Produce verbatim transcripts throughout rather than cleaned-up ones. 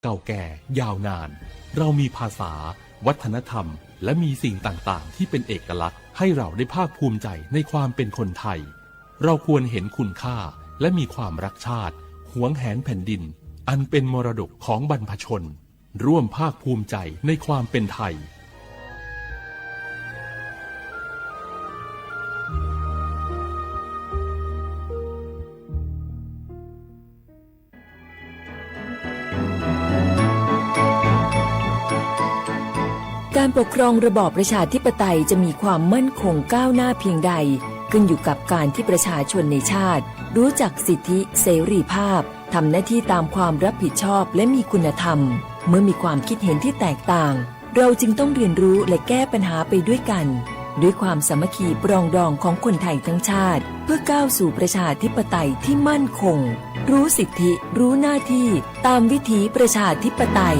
เก่าแก่ยาวนาน เรามีภาษา วัฒนธรรม และมีสิ่งต่างๆ ที่เป็นเอกลักษณ์ ให้เราได้ภาคภูมิใจในความเป็นคนไทย เราควรเห็นคุณค่า และมีความรักชาติ หวงแหนแผ่นดิน อันเป็นมรดกของบรรพชน ร่วมภาคภูมิใจในความเป็นไทย การปกครองระบอบประชาธิปไตยจะมีความมั่นคงก้าวหน้าเพียงใด ขึ้นอยู่กับการที่ประชาชนในชาติ รู้จักสิทธิเสรีภาพ ทำหน้าที่ตามความรับผิดชอบ และมีคุณธรรม เมื่อมีความคิดเห็นที่แตกต่าง เราจึงต้องเรียนรู้และแก้ปัญหาไปด้วยกัน ด้วยความสามัคคีปรองดองของคนไทยทั้งชาติ เพื่อก้าวสู่ประชาธิปไตยที่มั่นคง รู้สิทธิ รู้หน้าที่ ตามวิถีประชาธิปไตย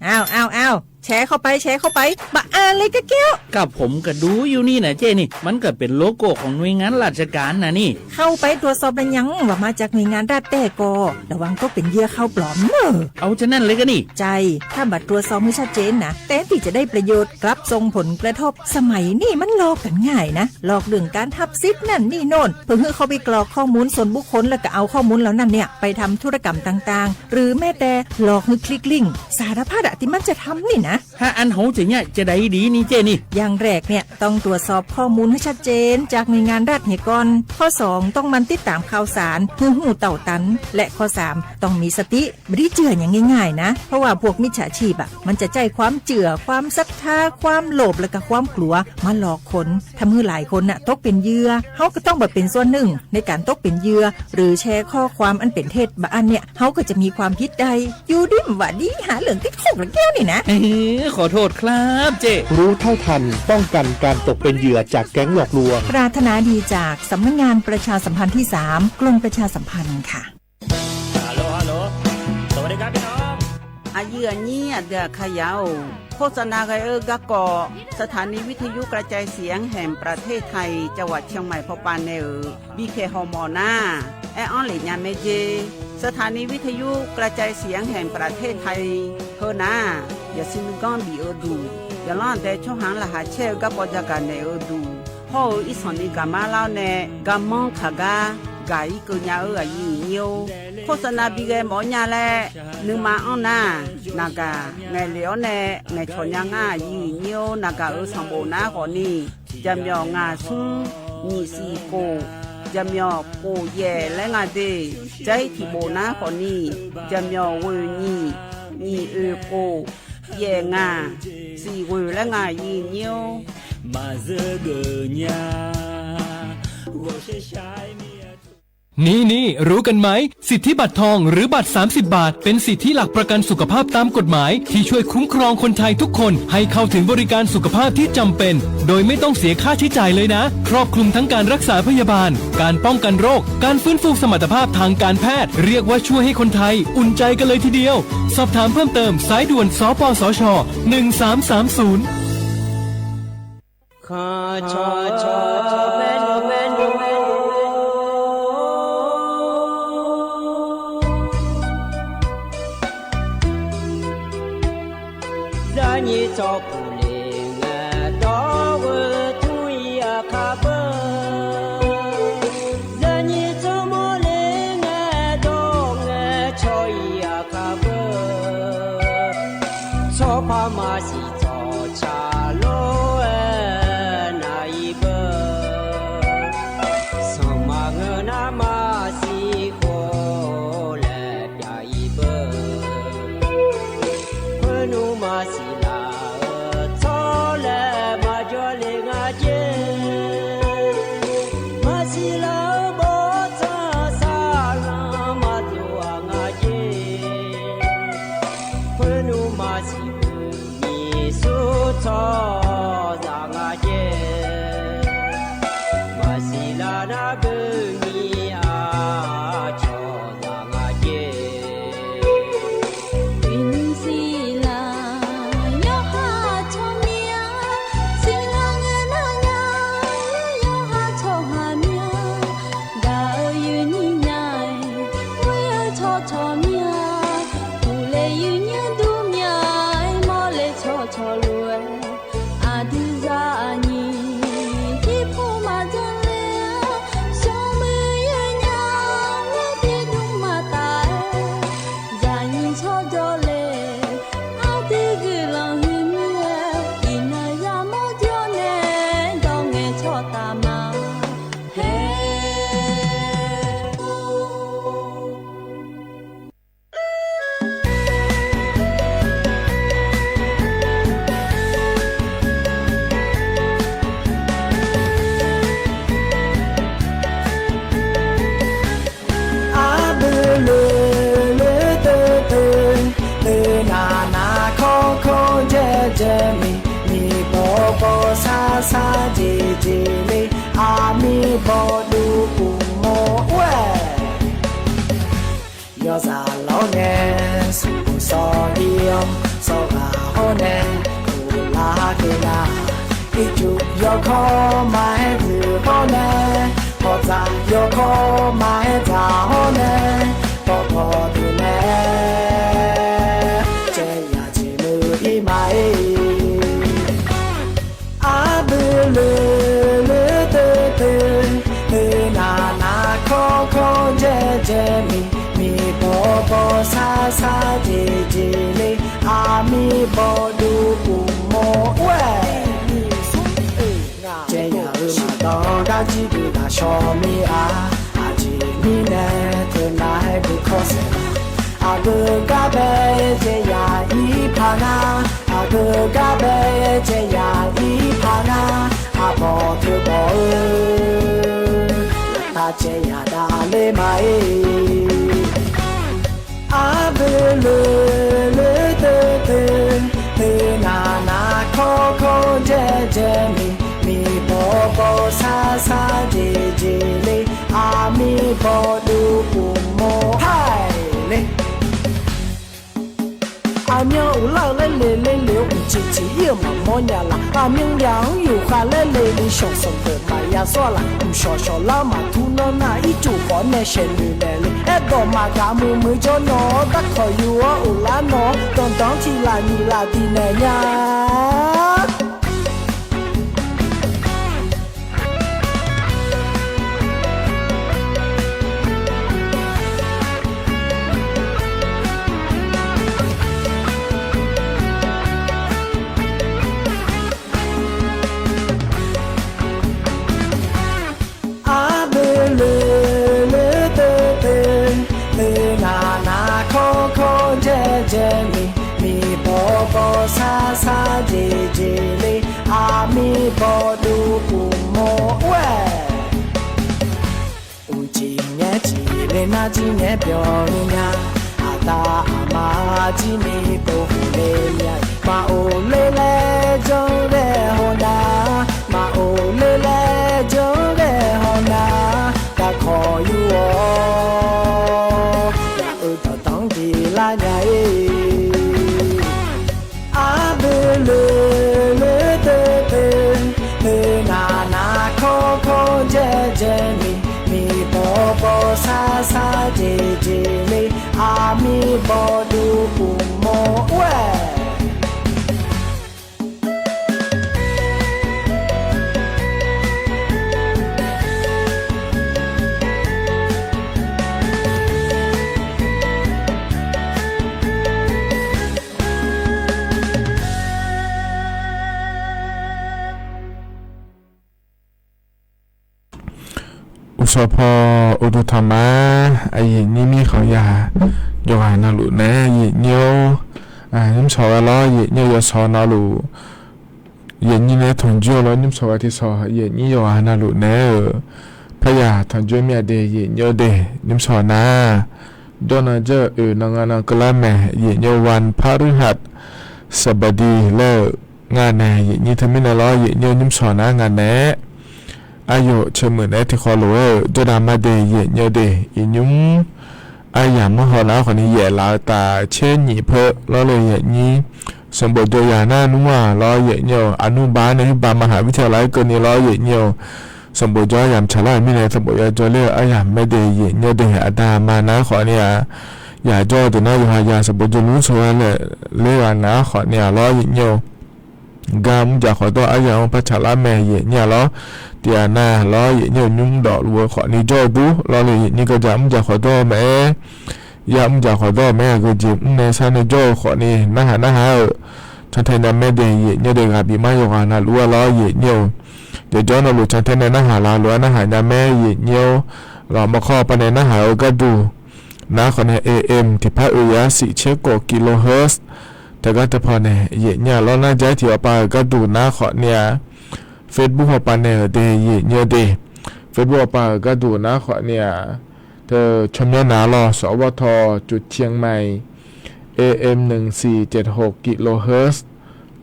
อ้าว อ้าว อ้าว แชร์เข้าไป แชร์เข้าไป บะอ่านเลยกะแก้ว กับผมก็ดูอยู่นี่นะเจ้นี่ มันก็เป็นโลโก้ของหน่วยงานราชการนะนี่ เข้าไปตรวจสอบแล้วยัง ว่ามาจากหน่วยงานรัฐแต๊กอ ระวังตกเป็นเหยื่อข่าวปลอมเนอะ เอาจะนั่นเลยก็นี่ ใช่ ถ้าบ่ตรวจสอบให้ชัดเจนนะ แทนที่จะได้ประโยชน์ กลับส่งผลกระทบ สมัยนี้มันหลอกกันง่ายนะ หลอกเรื่องการหับสิทธิ์นั่นนี่โน่น เพื่อหื้อเข้าไปกรอกข้อมูลส่วนบุคคล แล้วก็เอาข้อมูลเหล่านั้นเนี่ย ไปทำธุรกรรมต่างๆ หรือแม้แต่หลอกให้คลิกลิงก์ สารพัดอะที่มันจะทำนี่นะ ถ้าอันโหจะเนี่ยจะได้ดีนี่เจ้นี่ อย่างแรกเนี่ย ต้องตรวจสอบข้อมูลให้ชัดเจนจากหน่วยงานรัฐเหียก่อน ข้อสอง ต้องหมั่นติดตามข่าวสาร หื้อหู้เต่าตัน และข้อสาม ต้องมีสติ บ่ได้เจื่ออย่างง่ายๆนะ เพราะว่าพวกมิจฉาชีพอะ มันจะใช้ความเจื่อ ความศรัทธา ความโลภ และก็ความกลัว มาหลอกคน ทำให้หลายคนน่ะตกเป็นเหยื่อ เฮาก็ต้องบ่เป็นส่วนหนึ่ง ในการตกเป็นเหยื่อ หรือแชร์ข้อความอันเป็นเท็จ บะอันเนี่ย เฮาก็จะมีความผิดได้ อยู่ดีบ่าดี หาเรื่องติดคุกแล้วแก้วนี่นะ เอ้อ ขอโทษครับเจ้ รู้เท่าทัน ป้องกันการตกเป็นเหยื่อจากแก๊งหลอกลวง ปรารถนาดีจากสำนักงานประชาสัมพันธ์ที่สาม กรมประชาสัมพันธ์ค่ะ ฮัลโหล ฮัลโหล สวัสดีครับพี่น้อง Aqyuif aqnyir aqdui aqkar yaf-or, โฆษณา ghae-eu garkawv สถานีวิทยุกระจายเสียงแห่งประเทศไทย จังหวัดเชียงใหม่ pawpav nae-euq bikhaeq hawmawf nar, aer-anr lef nya mae jer. สถานีวิทยุกระจายเสียงแห่งประเทศไทย heu nar, yawshuif nuiganr bif-eu duq, yawqlanr dae tsawrhaq-anr laqkhaq caer-eu garkawv jagaq naeq-eu duq, hawr-eu irsanq ni gaqmar lar-awr nae, garmanr kaq gar gaq-ir keuv nya-eu aqyuif aqnyir-or, โฆษณา bi ghae mawf-awr nya laer, nuima anr nar, naqgaq ngaeqlef-awr nae ngaeqcawq nya ngar aqyuif aqnyir-or, naqgaq-euq sanqbof nar khawfni, jaqmyawf ngaq smr nyiq siq khof, jaqmyawf khof yaef laer nga de. Jar-ir tiqbof nar khawfni, jaqmyawf ghoeq nyiq, nyiq oeq khof, yaef ngaq, siq ghoeq laer nga aqyuif aqnyir-or. Maqzeur geuf nya. นี่ๆ รู้กันไหม สิทธิบัตรทองหรือบัตร สามสิบบาท เป็นสิทธิหลักประกันสุขภาพตามกฎหมาย ที่ช่วยคุ้มครองคนไทยทุกคนให้เข้าถึงบริการสุขภาพที่จำเป็น โดยไม่ต้องเสียค่าใช้จ่ายเลยนะ ครอบคลุมทั้งการรักษาพยาบาล การป้องกันโรค การฟื้นฟูสมรรถภาพทางการแพทย์ เรียกว่าช่วยให้คนไทยอุ่นใจกันเลยทีเดียว สอบถามเพิ่มเติม สายด่วน สปสช หนึ่งสามสามศูนย์ Khanqcawq cawq maernmr maernmr, zaqnyiq tsawrpuq le ngae dawr-eu tmr-ir aqkar beu, zaqnyiq tsawrmawr le ngae dawr ngae caw-ir aqkar beu, tsawrpar maqsiq tsawrca lor-aer nav-ir beu, sanqma ngeur nar maqsiq khof laer pyav-ir beu, khoernmr maqsiq laf-eu tsawrlaer maqjawr le nga jer, maqsiq laf-eu bawrtsanr saqlanr maqdov-aq nga jer, khoernmr maqsiq khof ni Jaeq, miqbawq bawq sar sar jeq jeq le, aqmiq bawqduq uqmov-aer, yawzaq lawr nae smq sawq-ir-awr, sawq ghaq hawr nae uqlar keuv nar, ircuf yawkawr maqaer deuq hawr nae, pawqdzaq yawkawr maqaer dzaq hawr nae, pawqpawq deuq nae caev yaq jeq muiq-ir ma-ir. Arbui leu leu teu teu, teu nav nav kawr kawr jaev jaev miq, miqbawq bawq sar sar jeq jeq le, aqmiq bawqduq uqmov-aer, caev yaq-euq maqdawr gar jir deuq lafshawr mir-a. Aqjeq mirnae teunav-aer beu kawr saeq, aqgeu gar bae caev yaq-ir paq nga, aqgeu gar bae caev yaq-ir paq nga, aqbawq teu bawq-eu, laftav caev yaq dav ler ma-ir. Arbui leu leu teu teu, teu nav nav kawr kawr jaev jaev miq, miqbawq bawq sar sar jeq jeq le, aqmiq bawqduq uqmov-aer le. Aqmyan uqlar-eu laer le le le-eu mqciq ciq-ir-euq maqmawr nya laf. Aqmyan yaq-anr yufkhav laer le le shawq sanqbof maqya sawr-a laf. Mqshawq shawq lar maqtur nanr nar ircuf khawf nae shaeqnoeq naeq le. Aerdawq maqgaq muiq muiq jawr nawq-awr darkawq yuf-awr uqlar nawq-awr danqdanq-anr tiq laf nyiq laf diq naeq nya. Arbui leu leu teu teu, teu nav nav kawr kawr jaev jaev miq, miqbawq bawq sar sar jeq jeq le, aqmiq bawqduq uqmov ur-aer. Uqcif ngaer cif le nar jir ngaer byawq le nya. Aqda aqma jir ni povhuq le nya. Maqof le laer janr ghae haw nar, maqof le laer janr ghae haw nar, darkawq yur-awr yaq-euq danqdanq-anr diq lar nya-ir. Arbui leu leu teu teu, teu nav nav kawr kawr jaev jaev miq, miqbawq bawq sar sar jeq jeq le, aqmiq bawqduq uqmov ur-aer. Uqshawq paw uqduq tanqma, aqyuif nyir mirkhanq ya, yawqghaq navluf naeq-aer aqyuif nyir-or, nymrshawq ghae lawr, aqyuif nyir-or, yawshawq navluf, aqyuif nyir nae tanqjoer-awr lawr, nymrshawq ghae tiqshawq, aqyuif nyir yawqghaq navluf naeq-aer-euq, paryaq tanqjoer mir-a de, aqyuif nyir-or de, nymrshawq nar, jawr nan jawr-eu oeq nan nga nan keuvlar mae, aqyuif nyir-or, วันพฤหัสบดี laer-euq nga nae, aqyuif nyir teumirnae lawr, aqyuif nyir-or, nymrshawq nar nga naeq-aer aqyawf caemuiq naeq-aer tiqkhawv lof-aer-euq jawrdav mar de, aqyuif nyir-or de, iqnymr aryamq manr haw nar khawfni yaef laf-eu taf tser nyiq peuq lawr le, aqyuif nyir sanqbof jawr yaq nar nmr-aq lawr, aqyuif nyir-or, aqnmr ba nae heubar ma haq วิทยาลัย keuvni lawr, aqyuif nyir-or, sanqbof jawr aryamq tsaqlar-euq mirnae sanqbof ya jawr ler-eu aryamq mae de, aqyuif nyir-or de, aqda aqma nar khawfni-aq yaq jawr-eu deuq nar yawqha ya sanqbof jawr luf-ur shawr-aer laer ler-eu nar khawfni-aq lawr, aqyuif nyir-or, gar mrjaf khawqdawr aryamq-anr par tsaqlar mae, aqyuif nyir-aq lawr, tiqghaq nar lawr, aqyuif nyir-or, nymr dawf luf-eu khawfni jawr-eu dur lawr le, aqyuif nyir garjaq mrjaf khawqdawr-eu mae-aer, ya mrjaf khawqdawr-eu mae-aer, aqgeujeq mrnae sharnae jawr-eu khawfni narhaq narhaq-euq, cantae nya mae de, aqyuif nyir-or de, ghaq bif mar yawqghaq navluf-aer lawr, aqyuif nyir-or, jawqjawr navluf cantae nae narhaq laf lof-aer narhaq nya mae, aqyuif nyir-or, lawq mawrkawr paw nae narhaq-eu gharduq nar khawfni, AM tiqpar oeq yar siq tser kawv kilohertz teugar teupaw nae, aqyuif nyir-aq lawr, nar jar tiq hawpav-euq gharduq nar khawfni-aq, Facebook hawpav nae-euq de, aqyuif nyir-or de, Facebook hawpav-euq gharduq nar khawfni-aq, teu tsawrmyanr nav lawr, สวท. จุดเชียงใหม่ AM หนึ่งสี่เจ็ดหก kilohertz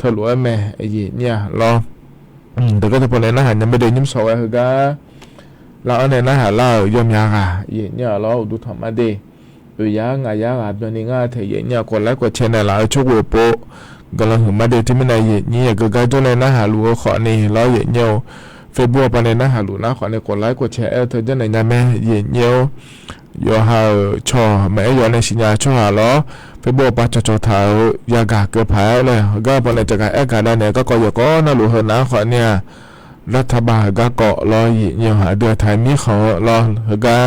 teulof-aer mae, aqyuif nyir-aq lawr. Deuq gar teu pawnae narhaq nya mae de, nymr sawq ghae heugar lar-anr nae narhaq lar-euq yawmyaq ghaq aqyuif nyir-aq lawr, uqduq tanq mar de. Oeq yar ngaq yar ghaq byanni ngar taef aqyuif nyir-aq, กดไลค์ กดแชร์ naeqlaf-eu tsawrghof pov guiqlanq huiq mar de. Teumirnae aqyuif nyir aqgeu gar jawrnae narhaq luf-eu khawfni lawr, aqyuif nyir-eu Facebook-awr pawnae narhaq luf nar khawfni กดไลค์ กดแชร์ aer-eu teu janrnaeq nya mae, aqyuif nyir-or. Yawqha-euq cawq maqaer yawf nae siqnya tsawrhaq lawr, Facebook-awr pav cawqcawq taq-euq yagaq keuv paq-aer laer heugar pawnae jaqgaq aergaq dav naeq-eu garkawv yawqkawv navluf heu nav-anr khawfni-aq, รัฐบาล heugar kawv lawr, aqyuif nyir-or, aqdui aqtaq-aer mirkhanq-eu lawr heugar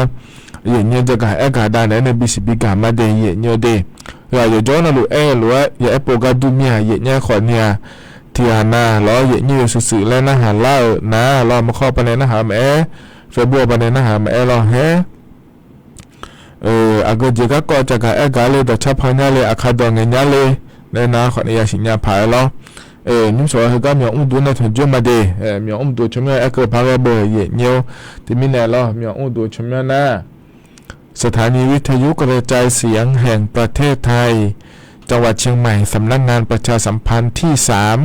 aqyuif nyir-or, jaqgaq aergaq dav naeq-aer nae bisiq bigaq mar de, aqyuif nyir-or de. Heu-aq yawqjawr navluf aer-eu lof-aer ya aer pov gar dur mir-aq, aqyuif nyir-aer khawfni-aq, tiqghaq nav lawr, aqyuif nyir-or, yawshuif shuif laer narhaq lar-euq nar lawr, maqkhawr pawnae narhaq-eu maqaer, Facebook-awr pawnae narhaq-eu maqaer lawr haer. Aqgeu jeq garkawv jaqgaq aergaq le, dawqcar pan nya le, aqkar dawq ngaeq nya le, nae nar khawfni yasiq nya paq-aer lawr. Nymr sawq-eu heugar myawq mr duq nae tanqjoer ma de, myawq mr duq tsawrmyanr aer keuv par ghae beu, aqyuif nyir-or. Teumirnae lawr, myawq mr duq tsawrmyanr nar สถานีวิทยุกระจายเสียงแห่งประเทศไทย จังหวัดเชียงใหม่ สำนักงานประชาสัมพันธ์ที่สาม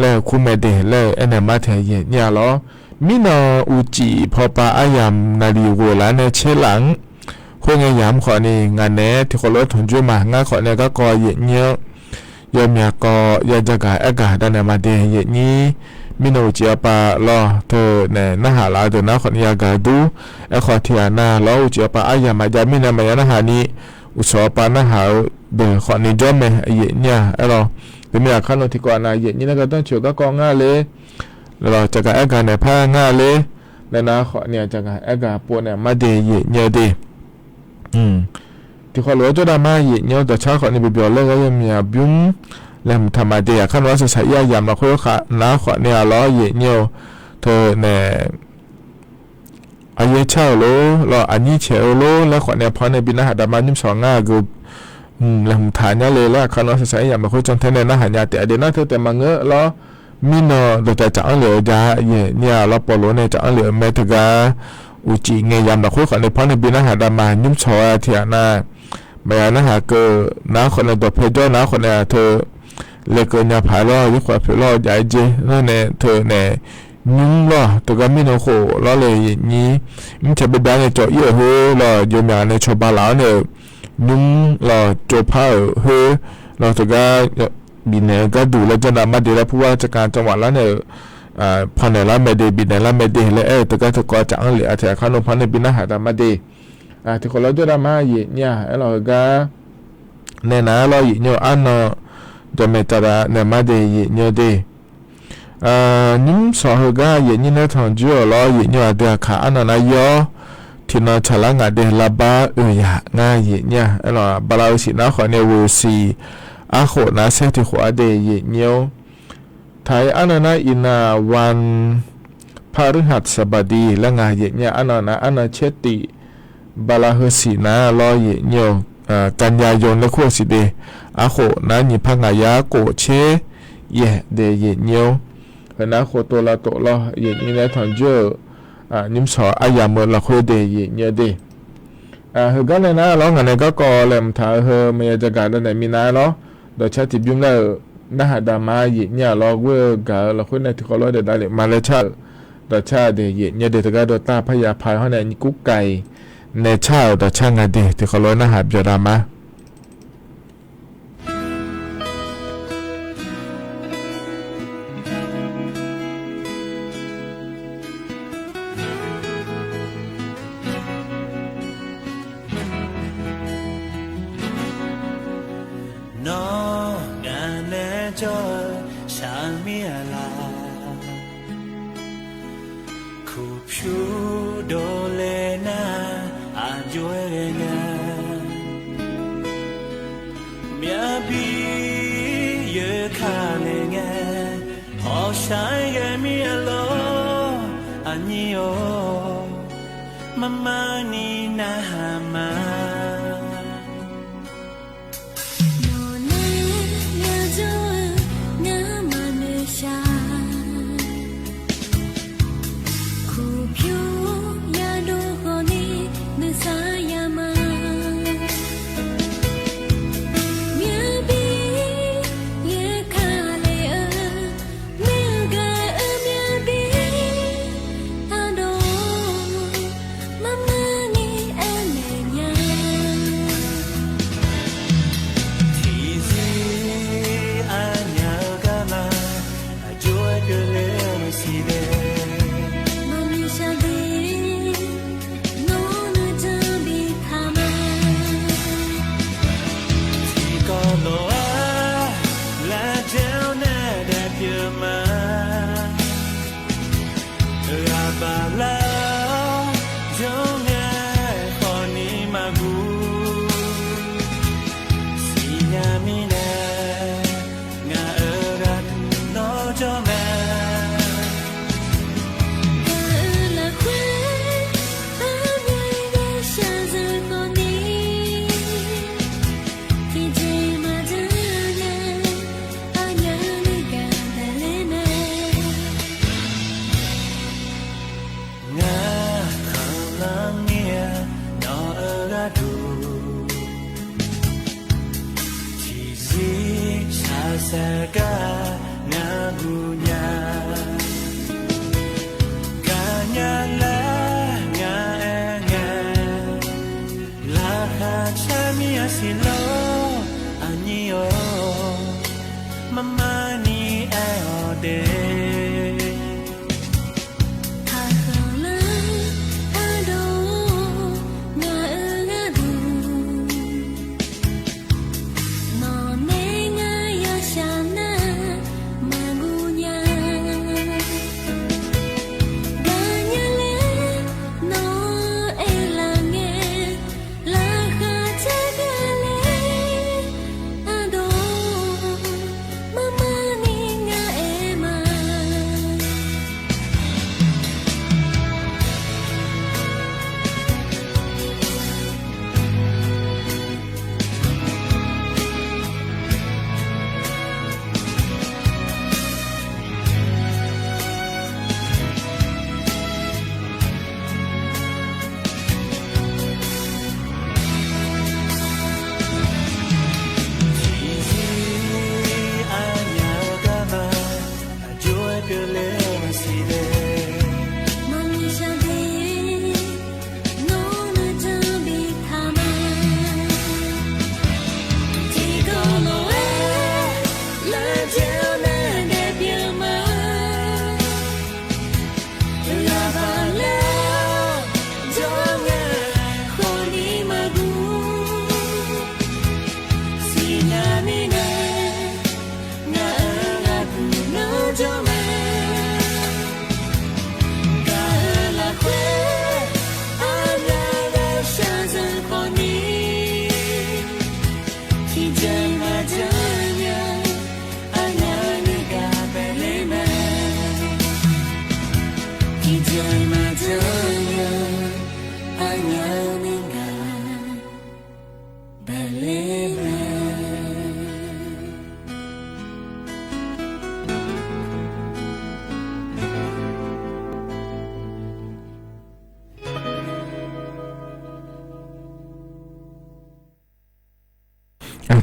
laer-eu kur mae de laer-eu aernaeq mar taef, aqyuif nyir-aq lawr. Mirnan uqcif pawpav aryamq naqliq ghoeq laf nae tser laf-anr khoerngae yamq khawfni ngaq naeq-aer tiqkhawf lof-aer tanqjoer ma. Ngar khawfni garkawv aqyuif nyir-or, yawmyaq kawv ya jaqgaq aergaq dav naeq ma de, aqyuif nyir. Mirnan uqcif aqpav lawr teu nae narhaq laf-eu deuq nar khawfni yagaq dur. Aerkhawf tiqghaq nav lawr, uqcif aqpav aryamq maqjav mirnae maqya narhaq ni, uqcif aqpav narhaq-eu deuq khawfni jawr mae, aqyuif nyir-aq aer lawr. Teumirnae aqkar nan tiqkawv nav aqyuif nyir nae gardanr tsoeq-eu garkawv ngar le, lawr jaqgaq aergaq naeq par ngar le, nae nar khawfni-aq jaqgaq aergaq pov naeq mar de, aqyuif nyir-or de. Tiqkhawf lof-aer jawrdav mar, aqyuif nyir-or, dawqcar khawfni bibyan laer ghae yawmyaq bymr laeqhmq taq ma de. Aqkar nan-anr shaqshaq ir aryamq lafkhoer khaq nar khawfni-aq lawr, aqyuif nyir-or, teu nae aqyaer car-euq lor lawr, aqnyir caeq-eu lor laer khawfni-aq pawnae bi narhaq dav ma, nymr sawq ngar aqgeu laeqhmq taq nya le laer aqkar nan-anr shaqshaq ir yamq lafkhoer cantae nae narhaq nya taef-a de nar teu taef maqngeur lawr. Mirnan dawqcav caf-anr lef-eu ja, aqyuif nyir-aq lawr, pawlo nae caf-anr lef-eu mae teugar uqcif ngae yamq lafkhoer khawfni pawnae bi narhaq dav ma, nymr sawq-a tiqghaq nav maqya narhaq keuv nar khawfni dawqpae jawr nar khawfni-aq teu lekeuv nya paq-aer lawr, yurkhawf poeq lawr jav-aer jer nar nae teu nae nymr lawr teugar mirnan khof lawr le, aqyuif nyir. Mrcae beudav nae cawv ir-euq khoer lawr, jawrmyaq nae cawba laf-awr nae-euq nymr lawr tsovpar-euq khoer lawr teugar bifnaeq-eu gharduq laer janrnaeq mar de laer purwar tsaqkaq canwaf lar nae-euq pannaeq lar mae de, bifnaeq lar mae de laer aer-eu teugar teukawv caf-anr lef-a taef, aqkar nan pawnae bi narhaq dav mar de. Tiqkhawf lof-aer jawrdav mar, aqyuif nyir-aq aer lawq heugar nae nar lawr, aqyuif nyir-or, arnan jawqmaeq caf dav naeq mar de, aqyuif nyir-or de. Nymr sawq heugar aqyuif nyir nae tanqjoer-euq lawr, aqyuif nyir-or, aqdui aqkaq arnan nar yawr tiqnan tsaqlar ngaq de, lavbar oeq yaq ngar aqyuif nyir-aq aer lawq, bala-eu siq nar khawfni ghoeq siq arkhof nar saer tiqkhof-a de, aqyuif nyir-or. Taq-ir arnan nar iqnan วันพฤหัสบดี laer ngaq aqyuif nyir-aq arnan nar arnan caer tif bala heu siq nar lawr, aqyuif nyir-or, กันยายน laer kur-eu siq de, arkhof nar nyiq par ngaq yar khof tser yaeq de, aqyuif nyir-or. Heu nar khoftof lavtof lawr, aqyuif nyir nae tanqjoer-euq nymr sawq aryamq-eu lafkhoer de, aqyuif nyir-or de. Heugar nae nar lawr ngaq nae garkawv laeqhmq taq-eu heu maqya jagaq dawq naeq minav-aer lawr, dawqcar tiqbymr laer-euq narhaq dav ma, aqyuif nyir-aq lawr, ghoer-eu gaq-eu lafkhoer nae tiqkawv lof-aer daefdav lef ma laer car-euq dawqcar de, aqyuif nyir-or de. Teugar dawqtav parya paq-aer hawr nae nyiq kur kaiq nae car-euq dawqcar nga de, tiqkawv lof-aer narhaq byaqdav ma. Nawr ngaq nae jawr-eu shaqmir-aq laf, kuqpyur dovle nar aqjox-aer ghae nya. Myavbi yoeq ka le ngae, hawqshaq-aer ghae mir-a lor, aqnyir-or, marmar ni narhaq ma. Nawq nae yajawr-eu ngar maqnoeq shaq, kuqpyur yadov khawf ni nuisar ya ma. Myavbi yaer ka le-eu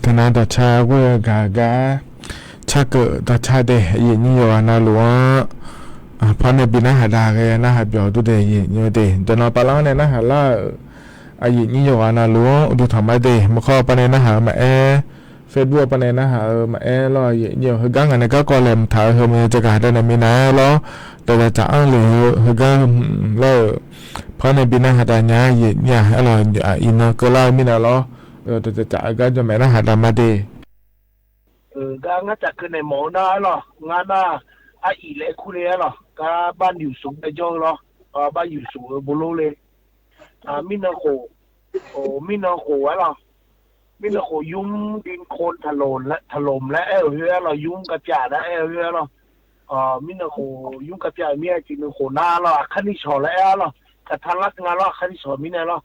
Teunav dawqca ghoer-eu gaq gar, carkeuv dawqca dae aqyuif nyir yawqghaq navluf-anr pawr nae bi narhaq dav ghae narhaq byawq dur dae aqyuif nyir-eu de. Dawqnan pavlar-anr nae narhaq lar-euq aqyuif nyir yawqghaq navluf-anr uqduq tanqma de. Maqkhawr pawr nae narhaq-eu maqaer, Facebook pawr nae narhaq-eu maqaer lawr, aqyuif nyir-eu heugar ngaq nae garkawv laeqhmq taq-eu heu maqya jagaq dav naeq minav-aer lawr, dawqdaq tsaf-anr lef-eu heugar lawr-euq pawr nae bi narhaq dav nya aqyuif nyir-aq, aerlawq iqnan keuvlar-eu mirnae lawr, dawqdaq tsaf-eu gar jawrmaeq narhaq dav ma de. Gar ngar tsafkeuv naeq mawf-eu nar aerlawq, ngar nar, aqyuif laer kur le aerlawq, gar bar yuqsuf bae jawr-eu lawr, bar yuqsuf-eu bolor le. Mirnan khof, mirnan khof aerlawq, mirnan khof yumr bi ko taqlomq laer aer-euq khoer aerlawq, yumr gapyav laer aer-eu khoer aerlawq. Mirnan khof yumr gapyav-euq mir-aer tiq nui khof nar lawr, aqkar nishawq laer aer-a lawr, kaqta lar nga lawr, aqkar nishawq mirnae lawr.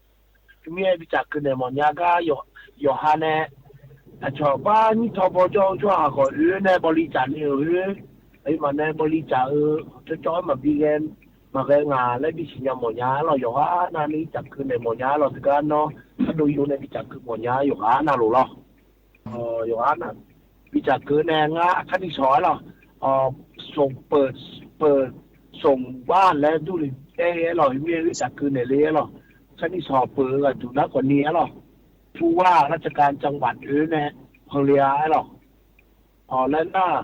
Mir-aer bi tsafkeuv naeq mawfnya gar yawqha nae, aqcawq bar nyir taw baw jawr-eu tsawrhaq khawf oe nae bawli tsaf ni-euq khoer, aqyawfmaf nae bawli tsaf-eu cawvcawv-aer maqbi ghae, maqghae nga laer bisiq nya mawfnya aerlawq, yawqghaq navni tsafkeuv naeq mawfnya aerlawq, teugar nawr ardov yo nae bi tsafkeuv mawfnya yawqghaq navluf lawr. Yawqghaq nav bi tsafkeuv nae ngar aqkar nishawq aerlawq, smq peuq, peuq, smq bar laer durle aer-aer lawq, mir-aer oe tsafkeuv naeq le aerlawq, aqkar nishawq peuq-eu ghaq duq nar khawfni aerlawq, ผู้ว่าราชการจังหวัด oe nae panle-a aerlawq. Awq laer nar,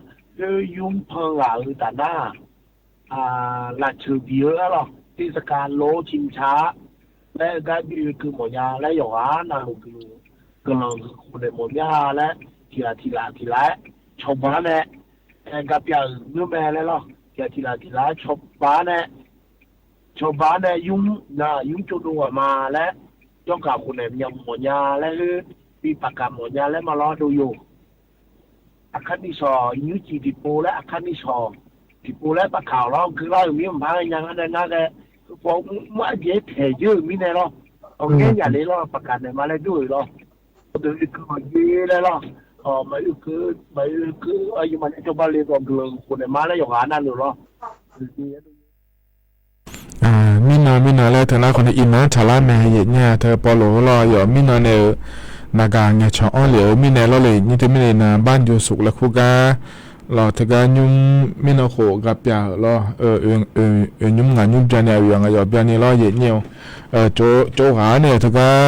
oe yumr pan ghaq-euq taf nar, lafceuq bif-eu aerlawq, เทศกาลโลชิงช้า laer gar bi oekeuv mawfnya laer yawqghaq navluf guiqlanq huiq khof naeq mawfnya laer, tiq ghaq tiq laf tiq laf-aer cawba nae, gapyav-euq nymr mae laer lawr, tiq ghaq tiq laf tiq laf-aer cawba nae, cawba nae yumr na yumr tsovdov ghaq ma laer, jawrgaq khof naeq nya mawfnya laer khoer, bi paqkaq mawfnya laer ma lawr dov yo. Aqkar nishawq nymrcif tiqpov laer, aqkar nishawq tiqpov laer paqkaq-awq lawr, geular-euq mir maqpar ghae nya ngar nae ngar ghae, heupov mr arjeq-aer taeq jeur-euq mirnae lawr, awq ngaer yaf le lawr, paqkaq naeq ma laer dur-euq lawr, deuq oekeuv maqjeq laer lawr, maqoe keuv maqoe keuv aqyawfmaf nae cawba le khawf guiqlanq khof naeq ma laer yawqghaq navluf lawr. Mirnan mirnan laer teu nar khawf nae iqnan-anr tsaqlar mae, aqyuif nyir-a, teu pawlof-eu lawr, yawf mirnan nae-euq naqgaq ngaeqcawq-anr lef-eu mirnae lawr le, nyir teu mirnae iqnan bar yawsuf laer kur gar lawr, teugar nymr mirnan khof gapyav-euq lawr, oe nymr ngaq nymr byanni, aqyawf ngaq yawf byanni lawr, aqyuif nyir-eu, tsov ghaq-anr nae-euq teugar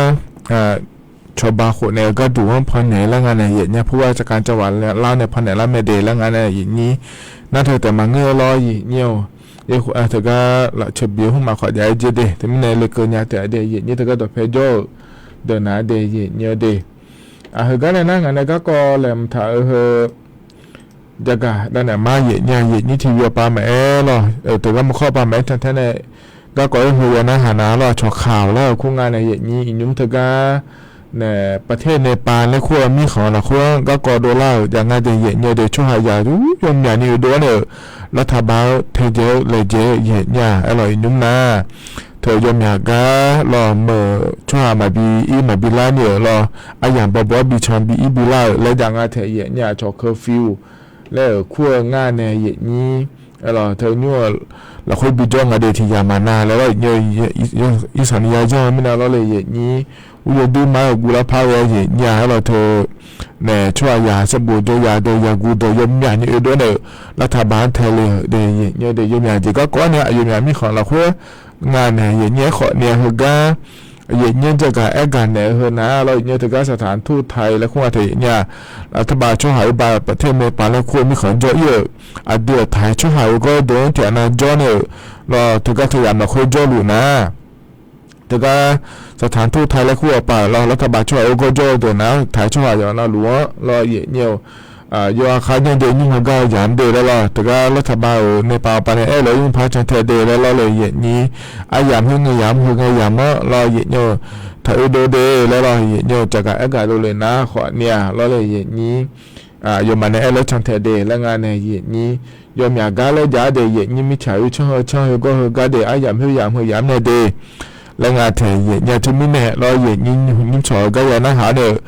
cawba khof naeq-eu gharduq-anr pannaeq laer nga nae, aqyuif nyir-a, ผู้ว่าราชการจังหวัด lar nae pannaeq lar mae de laer nga nae, aqyuif nyir nar teu taef maqngeur lawr, aqyuif nyir-eu, teugar lafceuq bif-eu hmq maf khawf jav-aer jer de, teumirnae lekeuv nya taef-a de, aqyuif nyir teugar dawqpae jawr-euq deuq naq-a de, aqyuif nyir-eu de. Aq, heugar nae nar ngaq nae garkawv laeqhmq taq-eu heu jagaq dav naeq ma, aqyuif nyir-a, aqyuif nyir tiqyawpav maqaer lawr, teugar maqkhawr pav maqaer cantae nae garkawv-aer heu ya narhaq na lawr, aqcawq kaq-awq laer-euq kur nga nae, aqyuif nyir iqnymr teugar nae ประเทศเนปาล laer kur-eu mirkhanq lafkhoer-anr garkawv dovlar-euq jav nga de, aqyuif nyir-eu de, tsawrhaq yaq yawmyaq ni oedov-awr nae-euq รัฐบาล-anr taedzae-eu laejae-eu, aqyuif nyir-a, aerlawq iqnymr nar teu yawmyaq gar lawr, meuq tsawrhaq maqbi ir maqbi lar ni-euq lawr, aryamq bawbaw-awr bi can bi ir bi lar-euq laer jav nga tae, aqyuif nyir-a, aqcawq เคอร์ฟิว laer-euq kur-eu ngar nae, aqyuif nyir, aerlawq teu nymr-eu lafkhoer bi jawr nga de, tiq yamq maqnav laer lawr, aqyuif nyir-eu, irsanq ni ya janr-eu mirnae lawr le, aqyuif nyir, ur yawdur mar-eu guv lar par ghae, aqyuif nyir-a, aerlawq teu nae tsawrhaq yaq sarbof jawr ya deuq yaqguv deuq yawmyaq ni oedov nae-euq รัฐบาล-anr tae le-euq de, aqyuif nyir-eu de, yawmyaq jeq garkawv-awr nae aqyawfmaf mirkhanq lafkhoer nga nae, aqyuif nyir-aer khawf ni-a heugar aqyuif nyir jagaq aergaq naeq-eu heu nar lawr, aqyuif nyir teugar สถานทูตไทย laer kur nga tae, aqyuif nyir-a, teubar tsawrhaq-eu ba ประเทศเนปาล laer kur-eu mirkhanq jawr ir-euq aqdui-euq taq-aer tsawrhaq-eu gawrdeuq-anr tiq ghaq nav jawr nae-euq lawr, teugar teu yamq lafkhoer jawrluf nar teugar สถานทูตไทย laer kur-eu paq lawr, รัฐบาล tsawrhaq-eu gawrjawr-eu deuq nar taq-aer tsawrhaq yawf navluf-anr lawr, aqyuif nyir-eu, yawkhav janr de nymr heugar-eu yamq de laer lawr, teugar รัฐบาล-euq Nepal-eu pav nae aer-eu laer nymr par can tae de laer lawr le, aqyuif nyir, aryamq khoer ngae yamq heu ngae yamq-anr lawr, aqyuif nyir-eu, taq oedov de laer lawr, aqyuif nyir-eu, jagaq aergaq dovle nar khawf ni-a lawr le, aqyuif nyir, aqyawfmaf nae aer laer can tae de laer nga nae, aqyuif nyir, yawmyaq gar laer jav-ar de, aqyuif nyir, mirtsaq oer canr heu canr heugar heugar de, aryamq khoer yamq heu yamq nae de laer nga taeq yaef nya. Teumirnae lawr, yaef nyir nymr tsawq-eu gar ya narhaq-awr nae-euq,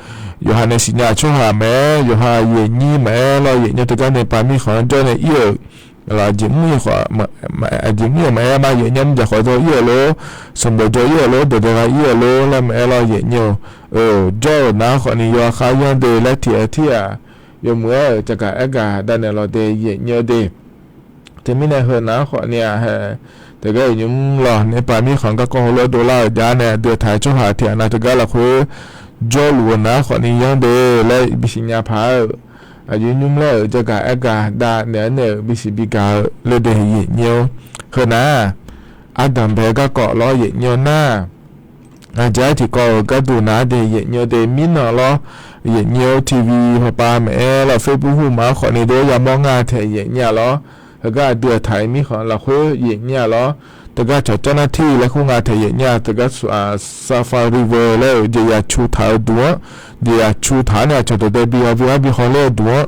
yawqha nae siqnya tsawrhaq maqaer, yawqha yaef nyir maqaer lawr, yaef nya teugar nae pav mirkhanq-anr jawr nae ir-euq, aqjeq mr yawq maqaer ma, yaef nya mr jaq khawf dawr ir-euq lor, sanqbof jawr ir-euq lor, dawqdae gha ir-euq lor laer maqaer lawr, yaef nya-eu jawr-euq nar khawfni yawqha khar yanr de laer tiq-aer tir-aq, yawmuiq-aer-euq jaqgaq aergaq danaeq lawq de yaef nya-eu de. Teumirnae heu nar khawfni-aq, hae, teugar yaef nymr lawq nae pav mirkhanq garkawv heulof-aer dovlar-euq jav nae aqdui aqtaq-aer tsawrhaq tiq ghaq nav teugar lafkhoer jawrluf-eu nar khawfni yanr de laer bisiq nya paq-aer-euq, aqyuif nymr laer-euq jaqgaq aergaq danaeq-aer nae-euq bisiq bigaq-eu le de yaef nya-awr, heu nar-aq, ardanqbae garkawv lawr yaef nya-eu nar, ngaq jaq-aer tiqkawv-euq gharduq nar de yaef nya-eu de mirnan lawr, yaef nya-eu TV hawpav maqaer lawr, Facebook hmq maf-anr khawfni dov yamawr nga taeq yaef nya lawr, heugar aqdui aqtaq-euq mirkhanq lafkhoer yaef nya lawr, teugar cawq jar nar tir laer kur nga taeq yaef nya, teugar Safari World laer-euq jeqzaq cu taq-eu duq-anr, jeqzaq cu taq-awr nae aqcawq dawqdae bi gha bi ghar bi haw ler-eu duq-anr,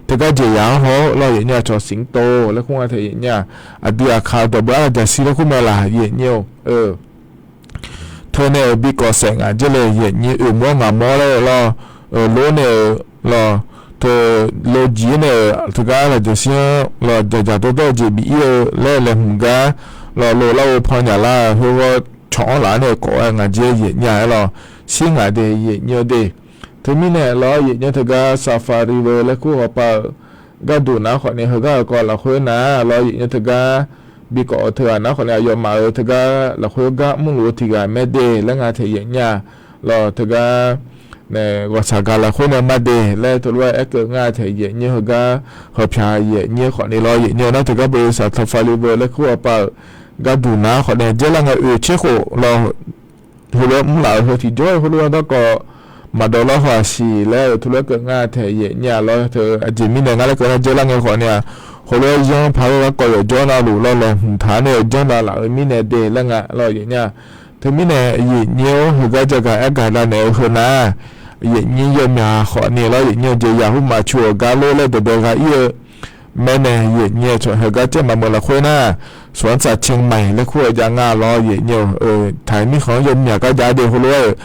teugar jeqzaq-anr haw-awr lawr yaef nya, aqcawq Siqtoq laer kur nga taeq yaef nya, aqdui aqkaq dawqbeuv arlaqjaqshir laer kur mae laq yaef nya-eu, teu nae-euq bi kawv saef ngaq jer le yaef nya, oeq mawr ngaq mawr laer lawr, lor nae-euq lawr, teu, lojiq-aer nae-euq teugar arlaqjaqshir-anr lawr jaqjaq dawrdawr-eu jeq bif ir-eu laer laeqhmq gar lawr, lo lar-eu pan nyaf lar-eu heughawr cawq-anr laf-aer nae kawv-aer ngaq jer yaef nya-aer lawr, shir ngaq de yaef nya-eu de. Teumirnae lawr yaef nya teugar Safari World laer kur hawpav-euq gharduq nar khawfni heugar-euq kawv lafkhoer nar lawr yaef nya teugar bi kawv-eu teughaq nar khawfni aqyawfmaf-euq teugar lafkhoer gar mrluf-eu tiq ghaq mae de laer nga taeq yaef nya lawr, teugar nae ghawqshaq gaq lafkhoer nae ma de laer teulof-aer aerkeuv nga taeq yaef nya heugar hawpyaq yaef nya khawfni lawr yaef nya nar teugar beuq saq Safari World laer kur hawpav-euq gharduq nar khawfni jaerlar ngae oeq tser khof lawr, heulof-aer mrlaf-euq heu tiqjawr-eu heulof-aer darkawv maqdawv lar haw-aq siq laer-euq teulof-aer keuv nga taeq yaef nya lawr, teu aqjeq mirnae ngar laer keuv nar jaerlar ngae khawfni-aq, heulof-aer yanr paq-aer garkawv yawqjawr navluf lawr laeqhmq taq-awr nae janr lavlaf-euq mirnae de laer nga lawr yaef nya. Teumirnae yaef nya-awr heugar jaqgaq aergaq danaeq-eu heu nar, yaef nya yawmyaq khawfni lawr yaef nya jeqzaq hmq maf cu-euq gar lor laer dawqdae gha ir-eu mae nae yaef nya-eu tsawq heugar caer maqmeuq lafkhoer nar, สวนสัตว์เชียงใหม่ laer kur-eu jav nga lawr yaef nya-eu, taq-euq mirkhanq-anr yawmyaq gar jav de heulof-aer-euq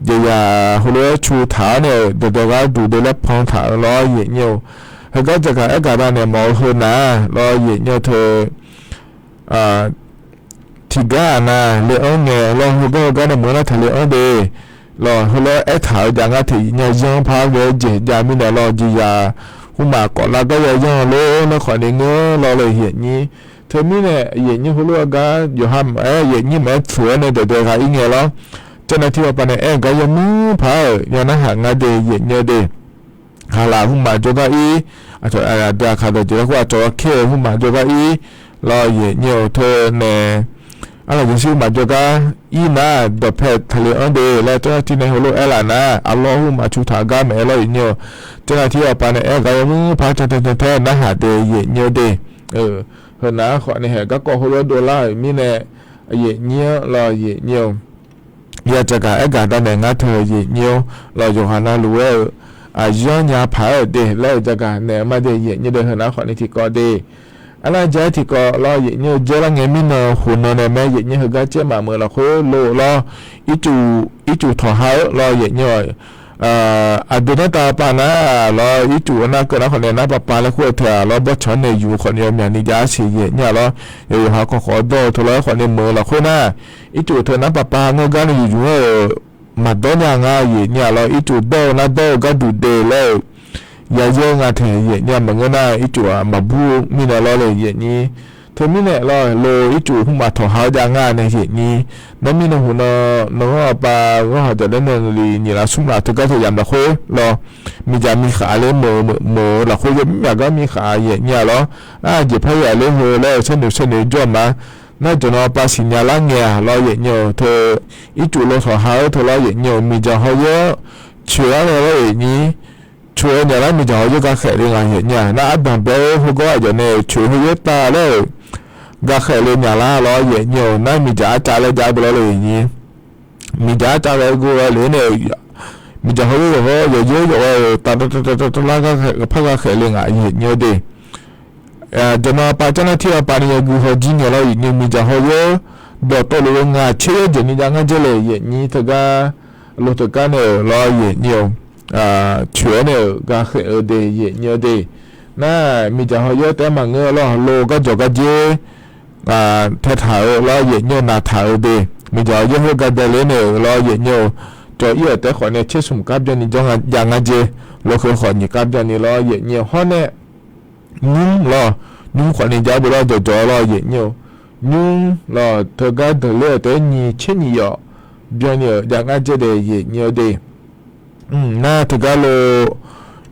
jeqzaq heulof-aer cu taq-awr nae-euq dawqdae gharduq de laer pan taq-eu lawr yaef nya-eu, heugar jaqgaq aergaq danaeq mawf-eu heu nar lawr yaef nya teu tiqgar-aq nav le-anr ngae lawr heugar heugar nae meuq nar taq le-anr de lawr heulof-aer aertaq-eu jav ngar taeq yaef nya yanr par ghae-aer jeq jav mirnae lawr jeqzaq hmq maf kawf lar gar ya yanr lor nar khawfni ngeur lawr le yaef nya. Teumirnae yaef nya heulof-aer gar yawqha maqaer yaef nya maqaer tsoeq-aer nae dawqdae gha ir ngae lawr, janr nav tir hawpav nae aer-eu gar yawmuiq paq-aer-euq ya narhaq nga de yaef nya de. Haqlaf hmq maf jawrgar ir, aqdui aqkaq dawqjeq laer kur aqcawq ghaqkaer-euq hmq maf jawrgar ir lawr yaef nya-eu teu nae, arlaqjaqshir hmq maf jawrgar ir nar dawqpae taq le-anr de laer janr nav tir nae heulof-aer laf nar arlawr hmq maf cu taq-eu gar maqaer lawr yaef nya-eu, janr nav tir hawpav nae aer-eu gar yawmuiq paq-aer janr tae janr tae narhaq de yaef nya de. Heu nar khawfni haeq garkawv heulof-aer dovlar-euq mirnae yaef nya-anr lawr yaef nya-eu ya jaqgaq aergaq danaeq ngar teu yaef nya-awr lawr yawqghaq navluf-aer-eu aqyanr nya paq-aer-euq de laer-euq jaqgaq naeq-eu ma de yaef nya de heu nar khawfni tiqkawv de. Arnar ja-aer tiqkawv lawr yaef nya-eu jaerlar ngae mirnan huqnan nae mae yaef nya heugar caer maqmeuq lafkhoer lov lawr, ircuf, ircuf tawqha-eu lawr yaef nya-awq. Aqdui nartav pav nar lawr ircuf-eu nar keuv nar khawfni nar pav pav laer kur-eu teu-aq lawr bawrtsanq-anr nae yuf khawfni yawmyaq ni jav-aer siq yaef nya lawr, yawqha khawf khawf dawr-eu teu lawr khawfni meuq-eu lafkhoer nar, ircuf teu nar pav pav ngeur gar nae yuf yuf-aer-euq maqdawr nya nga yaef nya lawr ircuf dawr-eu nar dawr-eu gharduq de laer-euq yaer nga taeq yaef nya maqngeur nar ircuf-aq maqbur mirnae lawr le yaef nya. Teumirnae lawr lo ircuf hmq maf tawqha-eu jav nga nae yaef nya. Nar mirnae huqnan nanganr aqpav ghanr haq jaqlaer nae li nyiq laf smr laf teugar teu yamq lafkhoer lawr, miqdzaq miqkhaq ler meuq meuq-eu lafkhoer yawmyaq gar miqkhaq yaef nya lawr. Aqjeq parya ler heu laer-eu saernoeq saernoeq jawr-eu ma. Nar jawqnan pav siqnya lar ngae-aq lawr yaef nya-euq teu ircuf lo tawqha-eu teu lawr yaef nya-euq miqdzaq hawyoer-anr coeq-aer nae lawr yaef nya. Coeq-eu nyaf lar miqdzaq hawyoer gakhaeq le ngaq yaef nya. Nar ardanq bae-eu heugar aqyawf nae-euq coeq heuyoer tav laer-euq gakhaeq le nyaf lar lawr yaef nya-euq nar miqdzaq arcav laer jav-aer beu lawr le yaef nya. Miqdzaq arcav ghae geu ghae le nae-euq miqdzaq hawyoer yawqghaq yawqyoer yawqghaq-euq tav tav tav tav lar par gakhaeq le ngaq yaef nya de. Jaqnan pav janr nar tir-a pav ni yagui haw jir ngae lawr yaef nya miqdzaq hawyoer dawqtawvluf-eu ngaq tser yaer jeq ni jav ngar dzer le, yaeqnyir teugar, lo teugar nae-euq lawr yaeqnyir-eu, coeq-awr nae-euq gakhaeq-eu de yaeqnyir-eu de. Nar, miqdzaq hawyaer taef-aer maqngeur lawr, lo garjawq garjer taetaq-euq lawr yaeqnyir-eu, naqtaq-euq de. Miqdzaq hawyaer khoer gadae le nae-euq lawr yaeqnyir-eu, cawv-ir-euq taef-aer khawf nae tser smq kar byanni jawr jav ngar dzer, lo khoer khawf nyiq kar byanni lawr yaeqnyir-eu hawr nae, nymr lawr, nymr khawf ni jav-aer beu lawr jawqjawq lawr yaeqnyir-eu, nymr lawr teugar deuqler-euq taef-aer nyiq tser nyiq yawf byanni-euq jav ngar dzer de yaeqnyir-eu de. Nar teugar lo,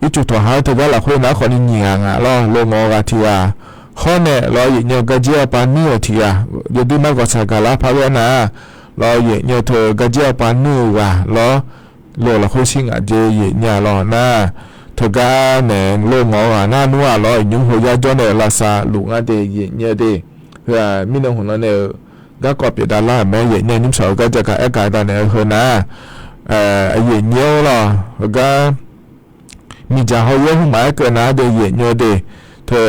ircuf tawqha-aer teugar lafkhoer nar khawf ni nyiq ghaq ngaq lawr, lo ngawq-eu ghaq tiq ghaq, hawr nae lawr yaeqnyir-eu garjer arpav nuir-euq tiq ghaq, yawdui mar gawqshaq gaqlar par ghae nar, lawr yaeqnyir-eu teu garjer arpav nuir-euq ghaq lawr, lo lafkhoer shir ngaq dzer yaeqnyir-a lawr nar, teugar nae lo ngawq-eu ghaq nar nmr-aq lawr, iqnymr heu yar jawr nae lavsav luf ngar de yaeqnyir-eu de. Heu-aq mirnan hmq nan nae-euq garkawv pyeuf davlar-euq mae yaeqnyir-eu, nymr shawq-eu gar jagaq aer gaq danae-eu heu nar, yaeqnyir-eu lawr, heugar miqdzaq hawyaer hmqmaq aerkeuv nar de yaeqnyir-eu de. Teu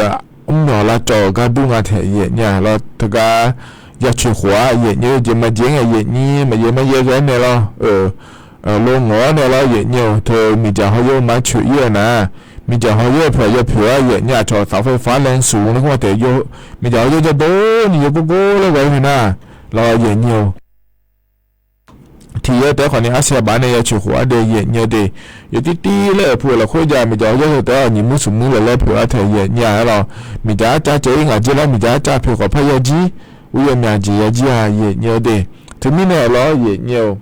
mrmyawq lavcawv-euq gar dur nga taeq yaeqnyir-a lawr, teugar ya coeq khof-ar yaeqnyir-eu jeq maqjeq ngae yaeqnyir maqyaer maryaer ghae-aer nae lawr, lo ngawq-awr nae lawr yaeqnyir-eu teu miqdzaq hawyaer-eu ma coeq-ir-eu nar, miqdzaq hawyaer-eu pyawq ya pyawq-ar yaeqnyir-aq cawq taf far far laer suq nae kur-a taef, miqdzaq hawyaer jawrdawr ni yawgorgor laer ghae-aer nae nar, lawr yaeqnyir-eu tiq yaer taef-aer khawf ni arsiq baf nae ya coeq khof-ar de yaeqnyir-eu de. Yawtirtir laer-euq pu-euq lafkhoer jav miqdzaq hawyaer heu taef-aer nyiq muir smq muir laeq laer pyawq-ar taeq yaeqnyir-a aer lawr, miqdzaq arcav caev-ir ngaq dzer lar, miqdzaq arcav pyawq khawf parya jir, uryawf myaq jeq ya jir-a yaeqnyir-eu de. Teumirnae lawr yaeqnyir-eu,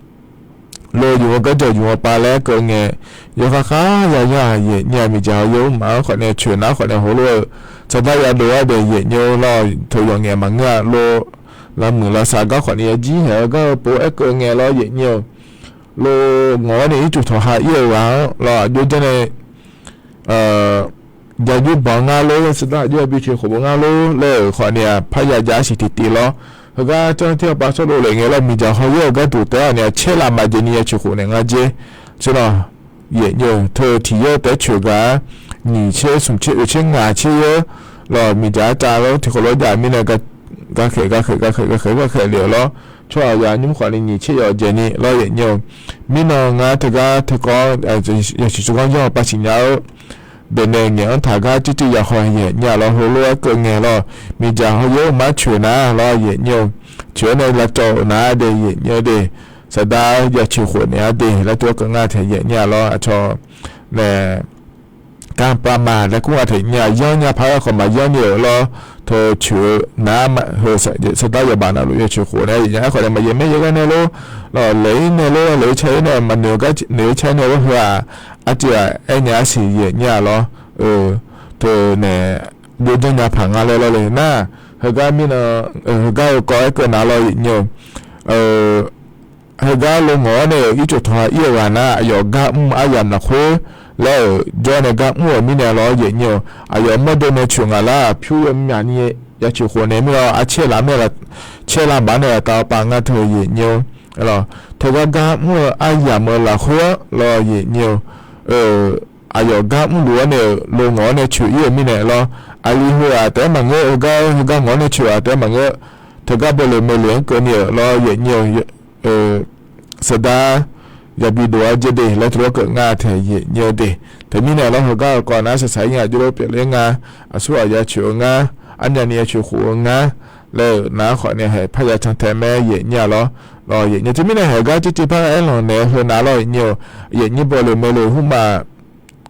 lo yuf-eu garjawq yuf-eu pav laer keuv ngae, yawkhav khav ya yar-aq yaeqnyir-a, miqdzaq hawyaer mrmaf-anr khawf nae coeq nar khawf nae heulof-eu saqdar yadov-ar de yaeqnyir-eu lawr, teu yawqngaef maqngeur-a lor, lavmuiq lavsav gar khawf ni ya jir haeq-eu gar-eu pov aerkeuv ngae lawr yaeqnyir-eu, lo ngawq-awr nae ircuf tawqha ir-eu ghaq-anr lawr aqjox janr nae jaqjox banq ngar lor, saqdar aqjox-a bi coeq khof-eu ngar lor laer-euq khawf ni-aq parya jav-ar siq tiqtiv lawr. Heugar janr tir-awr pav sawr dov lef ngae lawr, miqdzaq hawyaer-eu gharduq taef-aer khawf ni-aq caer lavma jeq ni ya coeq khof naeq ngar dzer. Tser lawr, yaeqnyir-eu teu tiq yaer taef-aer coeq gaq-ar, nyiq tser smq tser oeq tser ngaq tser yaer lawr, miqdzaq arcav lawr tiq khawf lawr jav mirnae gakhaeq gakhaeq gakhaeq gakhaeq gakhaeq lef-euq lawr. Tsawrhaq yaq nymr khawf ni nyiq tser yawf jaeq ni lawr yaeqnyir-eu. Mirnan ngar teugar teukawv-anr yasiq tsawrganr yanr-eu pav siqnya-eu deuq nae ngaeq-anr taq gar tirtiv yaqhaw yaeqnyir-a lawr, heulof-aer keuv ngae lawr, miqdzaq hawyaer-eu ma coeq nar lawr yaeqnyir-eu, coeq-awr nae lavcawv-euq nar de yaeqnyir-eu de, saqdar ya coeq khof naeq-ar de laer tov-aer keuv ngar taeq yaeqnyir-a lawr, aqcawq nae gar pav ma laer kur nga taeq yaeqnyir-a, yanr nya paq-aer khawf maqyanr ni-euq lawr, teu coeq-eu nar heu saqdar yawbaf navluf ya coeq khof naeq-ar yaeqnyir-a, aerkhawf nae maqyaer maer yaer gar nae lor, lawr laeq-ir nae lor, laeq-ir caer-ir nae maqnoeq-eu gar noeq-ir caer nae lor, heu-aq artiv-aq aernya arsiq yaeqnyir-a lawr, teu nae jov janr nya paq nga laer lawr le nar, heugar mirnan, heugar-eu kawv-aer keuv nar lawr yaeqnyir-eu, heugar lo ngawq-awr nae-euq ircuf tawqha ir-eu ghaq nar, aqyawf gar mr aryamq lafkhoer laer-euq jawr nae gar mr-euq mirnae lawr yaeqnyir-eu, aqyawf mawrdo nae coeq ngaq lar-aq pyur yawmyaq ni ya coeq khof naeq mir lawr, arcaer lavmr nae caer lavmaf nae aqtav pav ngar teu yaeqnyir-eu, teugar gar mr-eu aryamq-eu lafkhoer-anr lawr yaeqnyir-eu, aqyawf gar mrluf-awr nae-euq lo ngawq-awr nae coeq ir-euq mirnae lawr, aqli heu-aq taef-aer maqngeur, heugar heugar ngawq-awr nae coeq-aq taef-aer maqngeur, teugar bawleq maeqleq-anr keuvni-euq lawr yaeqnyir-eu, saqdar yabi dov-ar jaer de laer tov-aer keuv ngar taeq yaeqnyir-eu de. Teumirnae lawr heugar-eu kawv nar saqsaq-ir nga jov lof pyeufler nga, aqsurghaq ya coeq-eu ngar, armyavni ya coeq khof-eu ngar laer-euq nar khawf nae haeq parya can tae mae yaeqnyir-a lawr, lawr yaeqnyir teumirnae haeq gar tirtiv par aerlanq naeq-eu heu nar lawr yaeqnyir-eu, yaeqnyir bawleq maeqleq hmrmaf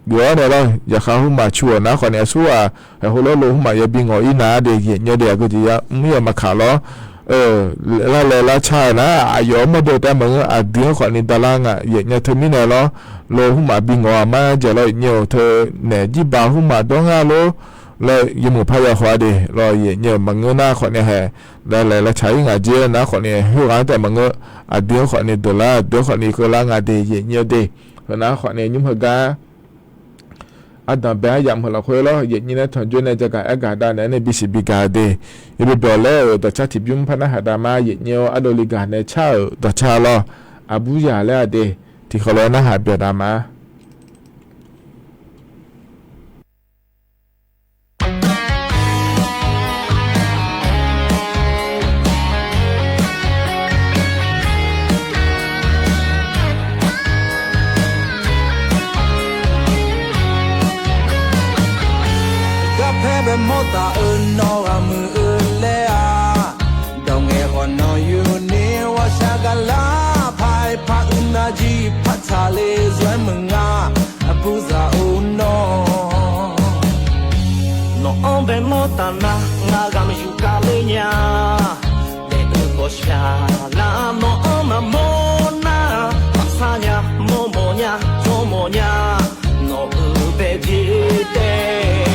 geuf-awr nae lawr, yaqkhaq hmrmaf cu-euq nar khawf nae aqsurghaq haeq heulof lo hmrmaf yabi ngawq-ir nar de yaeqnyir de, aqgeu jeq ya mr-ir-euq maqkaq lawr, lar laeq lar ca-euq nar aqyawf-euq mawrdo taef maqngeur, aqdui-anr khawf ni davlar nga yaeqnyir teumirnae lawr, lo hmrmaf bi ngawq-aq mar jaeq lawr yaeqnyir-eu teu naeq jirbaq hmrmaf dawr ngar lor laer yawmuiq parya haw-a de lawr yaeqnyir-eu maqngeur nar khawf nae haeq laeq laeq lar ca-ir ngaq jer nar khawf nae khoerghaq-anr taef maqngeur, aqdui-anr khawf nae deuq lar, aqdui-anr khawf nae keuvlar nga de yaeqnyir-eu de. Heu nar khawf nae nymr heugar ardanq bae-aer yamq heu lafkhoer lawr yaeqnyir nae tanqjoe nae jagaq aer gaq dav naeq-aer nae bisiq bigaq-eu de. Yabi byawq laer-euq dawqcar tiqbymr par narhaq dav ma yaeqnyir-eu, ardovle gaq nae car-euq dawqcar lawr, aqbur yaq laer-a de. Tiqkhaeq lof-aer narhaq byawq dav ma. Mawrtaf-eu nawr ghaq muiq-eu laer-aq, dawq ngaeq ghawq nanq yuni ghawqshaq gaqlar paq-aer par uiv nar jir par tsaqle zaw-aer meuq nga, aqbur zaq-or nawr. Nawq-anr bae mawrtaf nar ngar ghaq muiq yuf kar ler nya. Daef-eu ghawqshaq lar nawq-anr maqmawr nar, maqsar nya, mawrmawf nya, jawrmawf nya, nawq-euq bae jeq taef.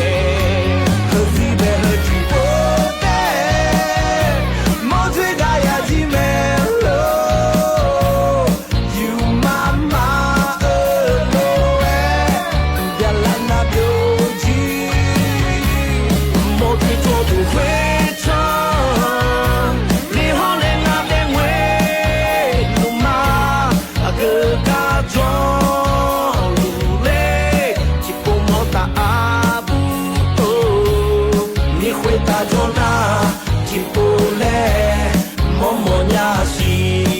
Heuzir bae heu tiqpov taef, mawrdzoer gaq ya jir mae lor. Yufmaf maf-euq lof-aer, byaqlar nar byovjir. Mawrdzoer jawrduq khoertsanr, lihawr nae ngar dae ngoer luf ma. Aqgeu gar jawrluf ler, tiqpov mawrtaf aqbur-or. Mirkhoer taf jawr nar, tiqpov laer mawrmawf nya siq.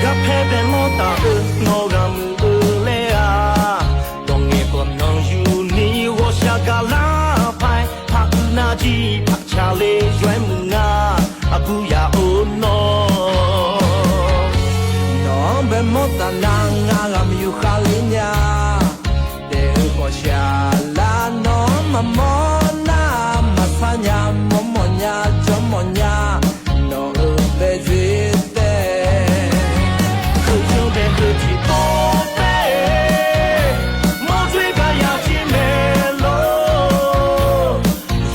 Garpaer bae mawrtaf-eu nawr ghaq muiq-eu laer-aq, dawq ngaeq ghawq nanq yuni ghawqshaq gaqlar paq-aer par uiv nar jir par tsaqle zaw-aer meuq nga, aqbur yaf-or nawr. Nawq-anr bae mawrtaf nar ngar ghaq muiq yuf kar ler nya. Daef-eu ghawqshaq lar nawq-anr maqmawr nar, maqsar nya, mawrmawf nya, jawrmawf nya, nawq-euq bae dzoer taef. Heuyanr bae heu tiqpov taef, mawrdzoer gaq ya jir mae lor.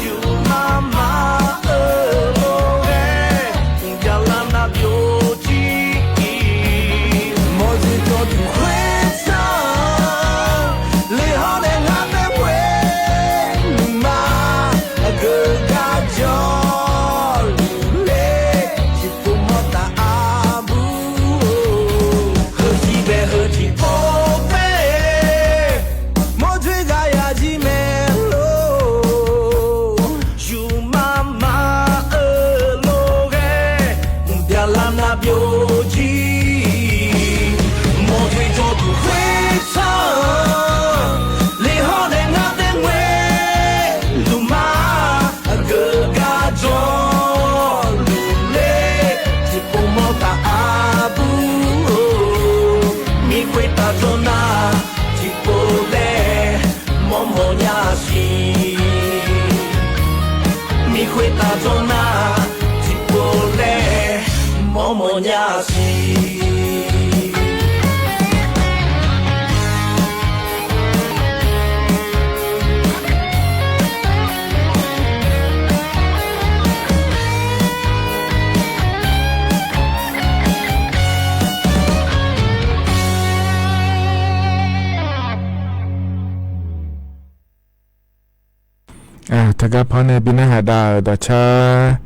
Yufmaf maf-euq lof-aer, byaqlar nar byovjir. Mawrdzoer jawrduq khoertsanr, lihawr nae ngar dae ngoer luf ma. Aqgeu gar jawrluf ler, tiqpov mawrtaf aqbur-or. Heuzir bae heu tiqpov taef, mawrdzoer gaq ya jir mae lor. Yufmaf maf-euq lof-aer, byaqlar nar byovjir. Mawrdzoer jawrduq khoertsanr, lihawr nae ngar dae ngoer luf ma. Aqgeu gar jawrluf ler, tiqpov mawrtaf aqbur-or. Mirkhoer taf jawr nar, tiqpov laer mawrmawf nya siq. Mirkhoer taf jawr nar, tiqpov laer mawrmawf nya siq. Teugar panr nae bi narhaq dav-euq dawqcar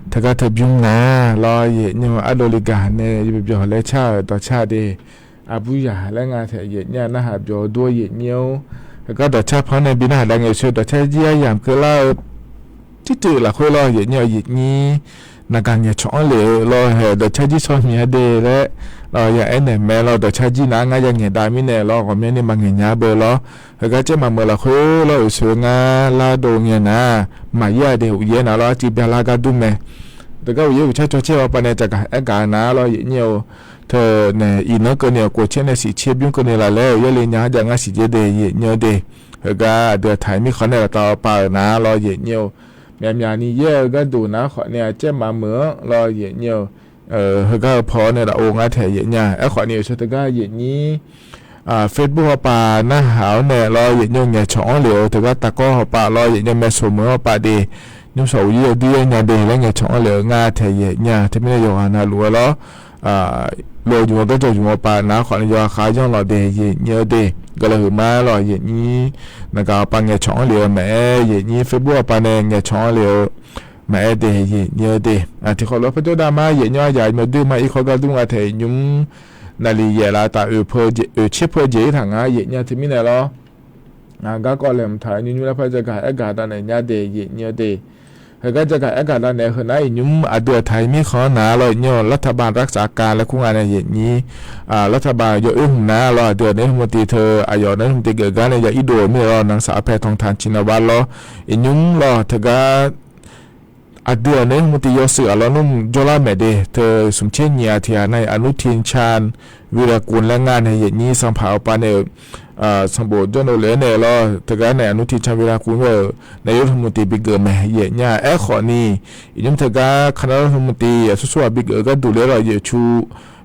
teugar teubymr nar lawr, yaeqnymr ardov li gaq nae yawbyawq laer car-euq dawqcar de. Aqburyaq laer nga taef yaeqnymr-a narhaq byawq-eu dur-eu yaeqnymr-or. Heugar dawqcar panr nae bi narhaq dav ngaeqshoe dawqcar jir aryamq keuvlar-eu tirtuv lafkhoer lawr, yaeqnymr-eu yaeqnyir naqgaq ngaeqcawq-anr lef-eu lawr, hae dawqcar jir tsawrhaq-a de laer lawr ya aernaeq mae lawr, dawqcar jir nar ngar ya ngaeq dav mirnae lawr, ghawqmyanrni maqngaeq nya beu lawr. Heugar caer maqmeuq lafkhoer lawr, uqshoe ngar lardov ngae nar, maqyaer-a de uqyaer nar lawr, arcuiv byalar gar dur mae. Teugar uqyaer uqcar cawcaer-eu pav nae caqgaq aergaq nar lawr, yaeqnyir-or. Teunae iqnan keuvni-euq khof caer nae siq caer bymr keuvni laf laer-euq yaerle nya-anr jav ngar siq jaer de yaeqnyir-eu de. Heugar aqdui aqtaq mirkhanq nae laftav pav-euq nar lawr, yaeqnyir-or. Myaqmyaq ni yaer-eu gharduq nar khawf nae-aq caer maqmeuq-anr lawr, yaeqnyir-eu. Heugar-eu paw-awr nae lafov ngar taef yaeqnyir-a. Aerkhawf ni uqshoe teugar yaeqnyir Facebook hawpaf narhaq-awr nae lawr, yaeqnyir-eu ngaeqcawq-anr lef-eu teugar taqkawr hawpaf lawr, yaeqnyir-eu maeqsoq meuq-anr hawpaf de. Nymrshawq uqyaer yawdur yaer nya de laer ngaeqcawq-anr lef-eu ngar taef yaeqnyir-a. Teumirnae yawqghaq navluf-eu lawr, lof-eu jmq-awr garjawq jmq-awr pav nar khawf nae yawqha khav yanr lawq de yaeqnyir-eu de. Guiqlanq huiqma lawr, yaeqnyir naqgaq hawpaf ngaeqcawq-anr lef-eu maqaer, yaeqnyir Facebook hawpaf nae ngaeqcawq-anr lef-eu maqaer de yaeqnyir-eu de. Tiqkhawf lof-aer parjawr dav ma yaeqnyir-a, yaq myawq doer ma irkhawf gar dur nga taef nymr naqliq yaef lav taf oeq tser peu-eu jeq ir taq nga yaeqnyir-a. Teumirnae lawr Garkawv laeqhmq taq-euq nymr nymr lar par jagaq aergaq dav naeq nya de yaeq nyir-eu de. Heugar jagaq aergaq dav naeq-eu heunar iqnymr aqdui-euq taq-iq mirkhanq-anr nar lawr iqnyir-awq รัฐบาลรักษาการ laer kur nga nae yaeq nyir รัฐบาล yawoer hmq nar lawr aqdui-euq naeq-aer hmq tiv teu aqyawf naeq-aer hmq tiv geuf gar nae ya irdov-euq mirnae lawr นางสาว แพทองธาร ชินวัตร lawr iqnymr lawr teugar aqdui-euq naeq-aer hmq tiv yawshuif aqlawr nmr jawrlar maeq de teu smq tser nyiq-a tiq ghaq nar-iq อนุทิน ชาญวีรกูล laer nga nae yaeq nyir sanqpaq-eu pav nae-euq sanqbof jawrnov lef-aer nae lawr teugar nae อนุทิน ชาญวีรกูล ghae-euq naeq-aer hmq tiv bigeuf mae yaeq nyir-a. Aerkhawf ni iqnymr teugar คณะรัฐมนตรี aqsur sur-aq bigeuf-eu gharduq le-aer lawr yaeq cu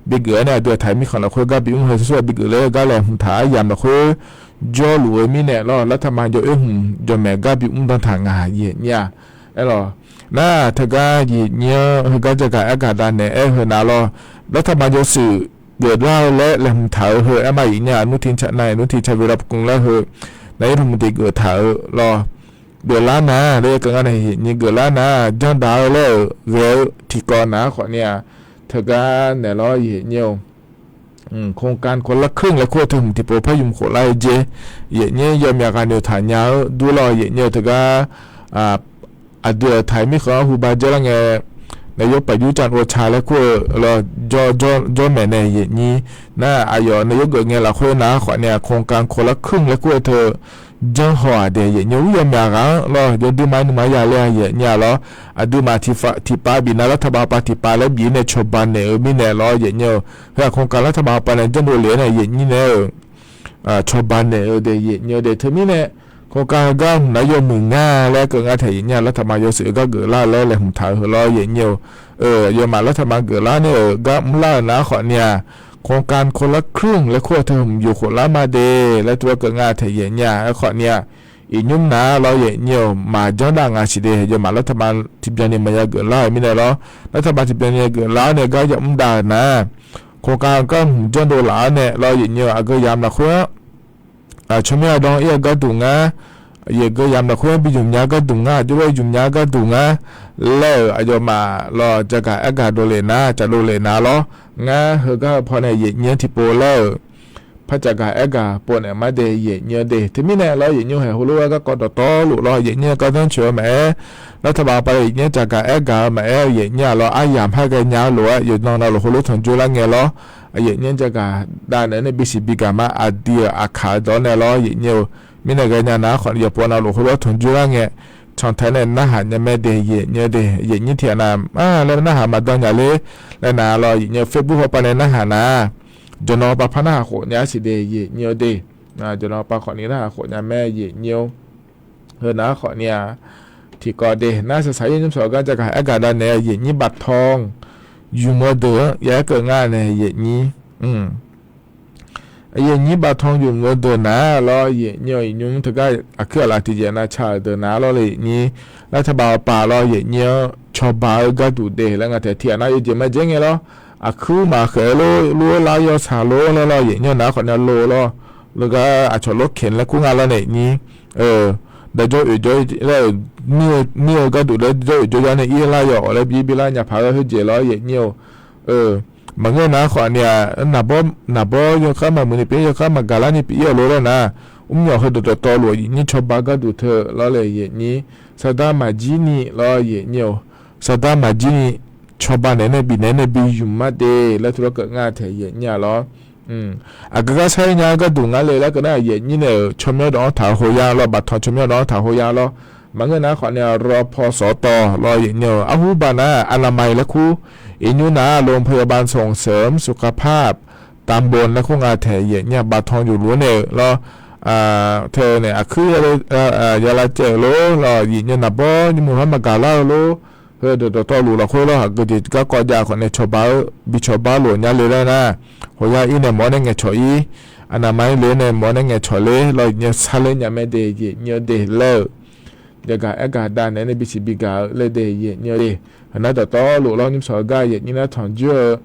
bigeuf-aer nae aqdui-euq taq-iq mirkhanq lafkhoer gar bimr heu sur-aq bigeuf le-aer gar laeqhmq taq aryamq lafkhoer jawrluf-eu mirnae lawr รัฐบาล yawoer hmq jawrmaeq gar bimr danqtaq nga yaeq nyir-a. Aerlawr nar teugar yaeq nyir-anr heugar jagaq aergaq dav naeq-aer heunar lawr รัฐบาล yawshuif geuflar-eu laer laeqhmq taq-eu heu aer ma yaeq nyir-a. อนุทิน ชาญ นาย อนุทิน ชาญวีรกูล laer heu naeq-aer hmq tiv geuf taq-eu lawr geuflar nar laer yar keuv ngar nae yaeq nyir geuflar nar janrdaq-eu laer-euq ghae-eu tiqkawv nar khawf ni-a. Teugar naeq lawr yaeq nyir-eu โครงการคนละครึ่ง laer kur-eu teu hmq tiqpov par ymq khof lar-eu jeq yaeq nyir yawmyaq ghaq noeqtaq nya-eu dur lawr yaeq nyir-eu teugar aqdui-euq taq-iq mirkhanq-anr huba jawrlar ngae naeq-aer ประยุทธ์ จันทร์โอชา laer kur-eu lawr jawr maeqnaeq yaeq nyir nar aqyawf naeq-aer geuf ngae lafkhoer nar khawf ni-a โครงการคนละครึ่ง laer kur-eu teu janrhaw-aq de yaeq nyir-eu yawmyaq ghaq-anr lawr yawduima nuima ya le-a yaeq nyir-a lawr aqduimaf tiqpav bifnav รัฐบาล pav tiqpav laer bif-ir nae cawba naeq-eu mirnae lawr yaeq nyir-eu heu-aq โครงการ รัฐบาล pav nae janrdov le-aer nae yaeq nyir nae-euq cawba naeq-eu de yaeq nyir-eu de teumirnae โครงการ heugar hmq nar yawmuiq ngar laer keuv ngar taeq yaeq nyir-a รัฐบาล yawshuif-eu gar geuflar-eu laer laeqhmq taq-eu heu lawr yaeq nyir-eu yawmaf รัฐบาล geuflar nae-euq gar mrlar-eu nar khawf ni-a โครงการ คนละครึ่ง laer kur-eu teu hmq yuf khof lar ma de laer tuvlar keuv ngar taeq yaeq nyir-a. Aerkhawf ni-a iqnymr nar lawr yaeq nyir-eu maqjanr dav nga siq de yawmaf รัฐบาล tiqbyan ni maqya geuflar-euq mirnae lawr รัฐบาล tiqbyan ni geuflar nae gar yamr dav-euq nar โครงการ gar hmq janrdov laf-awr nae lawr yaeq nyir-eu aqgeu yamq lafkhoer-anr tsawrmyanr aqdan ir-eu garduq ngar yaeq geu yamq lafkhoer-anr bi ymq nya-eu garduq ngar aqjox-aer ymq nya-eu garduq ngar laer-euq aqyawfmaf lawr jagaq aergaq dovle nar caqdov le nar lawr ngar heugar-eu pawnae yaeq nyir-anr tiqpov laer-euq par jagaq aergaq pov naeq ma de yaeq nyir-eu de teumirnae lawr yaeq nyir-eu haeq heulof-aer garkawv dawqtawvluf lawr yaeq nyir-eu gardanr coeq-eu maqaer รัฐบาล pav yaeq nyir-anr jagaq aergaq-eu maqaer yaeq nyir-a lawr aryamq par ghae nya-eu lof-aer yawqnan navluf heulof tanqjoe lar ngae lawr yaeq nyir-anr jagaq dav naeq-aer nae bisiq bigaq ma aqdui-euq aqkaq-eu dawq-anr nae lawr yaeq nyir-eu mirnae ghae nya nar khawf ni yawqpov navluf heulof-aer tanqjoe lar ngae cantae nae narhaq nya mae de yaeq nyir-eu de yaeq nyir tiq ghaq nav-a laer narhaq maqdan nya ler laer nar lawr yaeq nyir-eu Facebook hawpav nae narhaq nar jawqnan pav par narhaq khof nya-ar siq de yaeq nyir-eu de jawqnan pav khawf ni narhaq khof nya mae yaeq nyir-eu heu nar khawf ni-a tiqkawv de nar saqsaq-ir nymr sawq-eu gar jagaq aergaq dav naeq-eu yaeq nyir baftanq ymq-eu deuq-anr ya-aer keuv ngar nae yaeq nyir yaeq nyir baftanq ymq-eu deuq nar lawr yaeq nyir-eu iqnymr teugar aqkuir aqlaf tiqjeq nav ca-euq deuq nar lawr le yaeq nyir รัฐบาล pav lawr yaeq nyir-anr cawba-eu garduq de laer nga taeq tiq ghaq nav yawjeq majeq ngae lawr aqkuir maqkhaeq-eu lor lor-aer lar yawtsaq lor laer lawr yaeq nyir-eu nar khawf ni-a lor lawr lor gar aqcawq lor keq laer kur nga lawr naeq nyir daqjawr oeq jawr laer-euq mir-eu garduq laer jawr oeq jawr yar nae ir lar yawf-awq laer bi bi lar nya paq-aer khoerjeq lawr yaeq nyir-eu maqngeur nar khawf ni-a naqbawr naqbawr yawkhar maqmuiq ni pyeuf-ir yawkhar maqgaq lar ni pyeuf-ir-awq lor laer nar mrmyawq heudeuq dawqtawvluf yaeq nyir cawba garduq teu lawr le yaeq nyir saqdaq maqjir ni lawr yaeq nyir-eu saqdaq maqjir ni cawba naeq-aer nae bifnaeq-aer nae bi ymq ma de laer tuvlar keuv ngar taeq yaeq nyir-a lawr aqgeu gar sar-ir nya-eu garduq ngar le laer keuv nar yaeq nyir nae-euq tsawrmyanr dawq-anr taq-eu hoya lawr baftanq tsawrmyanr dawq-anr taq hoya lawr maqngeur nar khawf ni-a รพสต lawr yaeq nyir-eu arhurbaq nar อนามัย laer kur iqnymr nar โรงพยาบาลส่งเสริมสุขภาพ ตำบล laer kur nga taeq yaeq nyir-a baftanq ymq luf-aer nae-euq lawr teu nae aqkuir ya lavcaev-euq lor lawr yaeq nyir naqbawr nymr muiq har maqgaq lar-eu lor heudeuq dawqtawvluf lafkhoer lawr aqgeu jeq garkawv jav khawf nae cawba-eu bi cawba lof nya le laer nar hoya ir nae mawf-awr nae ngaeqcawq ir aqnaqma ir le nae mawf-awr nae ngaeqcawq ler lawr yaeq nyir-eu sarler nya mae de yaeq nyir-eu de laer-euq jagaq aergaq dav naeq-aer nae bisiq bigaq-eu laer de yaeq nyir-eu de heunar dawqtawvluf lawr nymr sawq-eu gar yaeq nyir nar tanqjoer-eu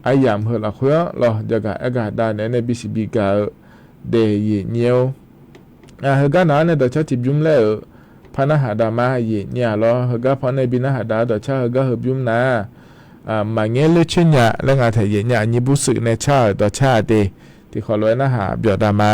aryamq heu lafkhoer-anr lawr jagaq aergaq dav naeq-aer nae bisiq bigaq-eu de yaeq nyir-or Heugar naq-anr nae dawqcar tiqbymr laer-euq par narhaq dav ma yaeq nyir-a lawr. Heugar paw nae bi narhaq dav-eu dawqcar heugar heubymr nar, maqngaer ler coer nya laer nga taeq yaeq nyir-a. Aqnyir bursuif nae car-euq dawqcar-aq de. Tiqkhawf lof-aer narhaq byawf dav ma.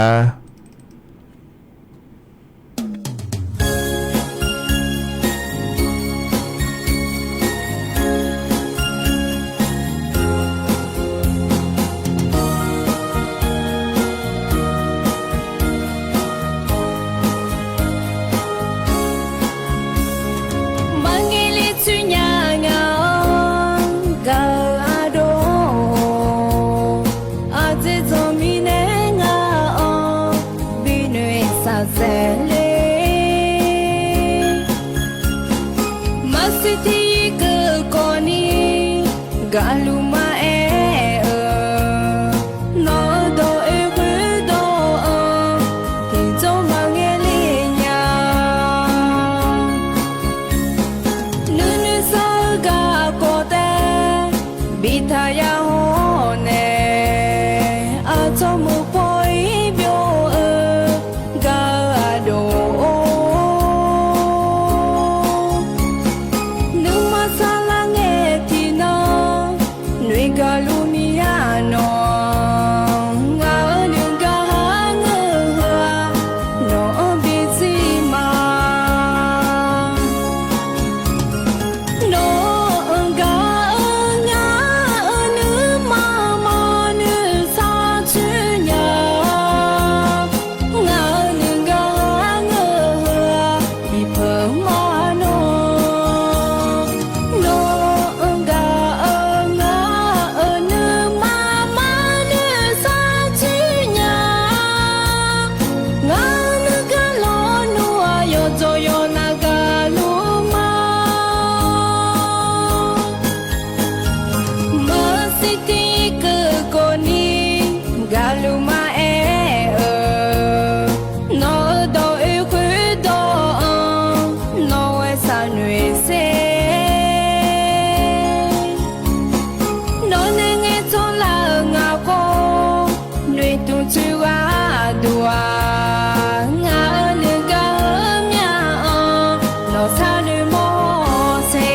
Tmqtsuif gharduq-aq, ngaq-euq nuigar-eu myaq-anr, nawq sharnoeq mawr-awq ser.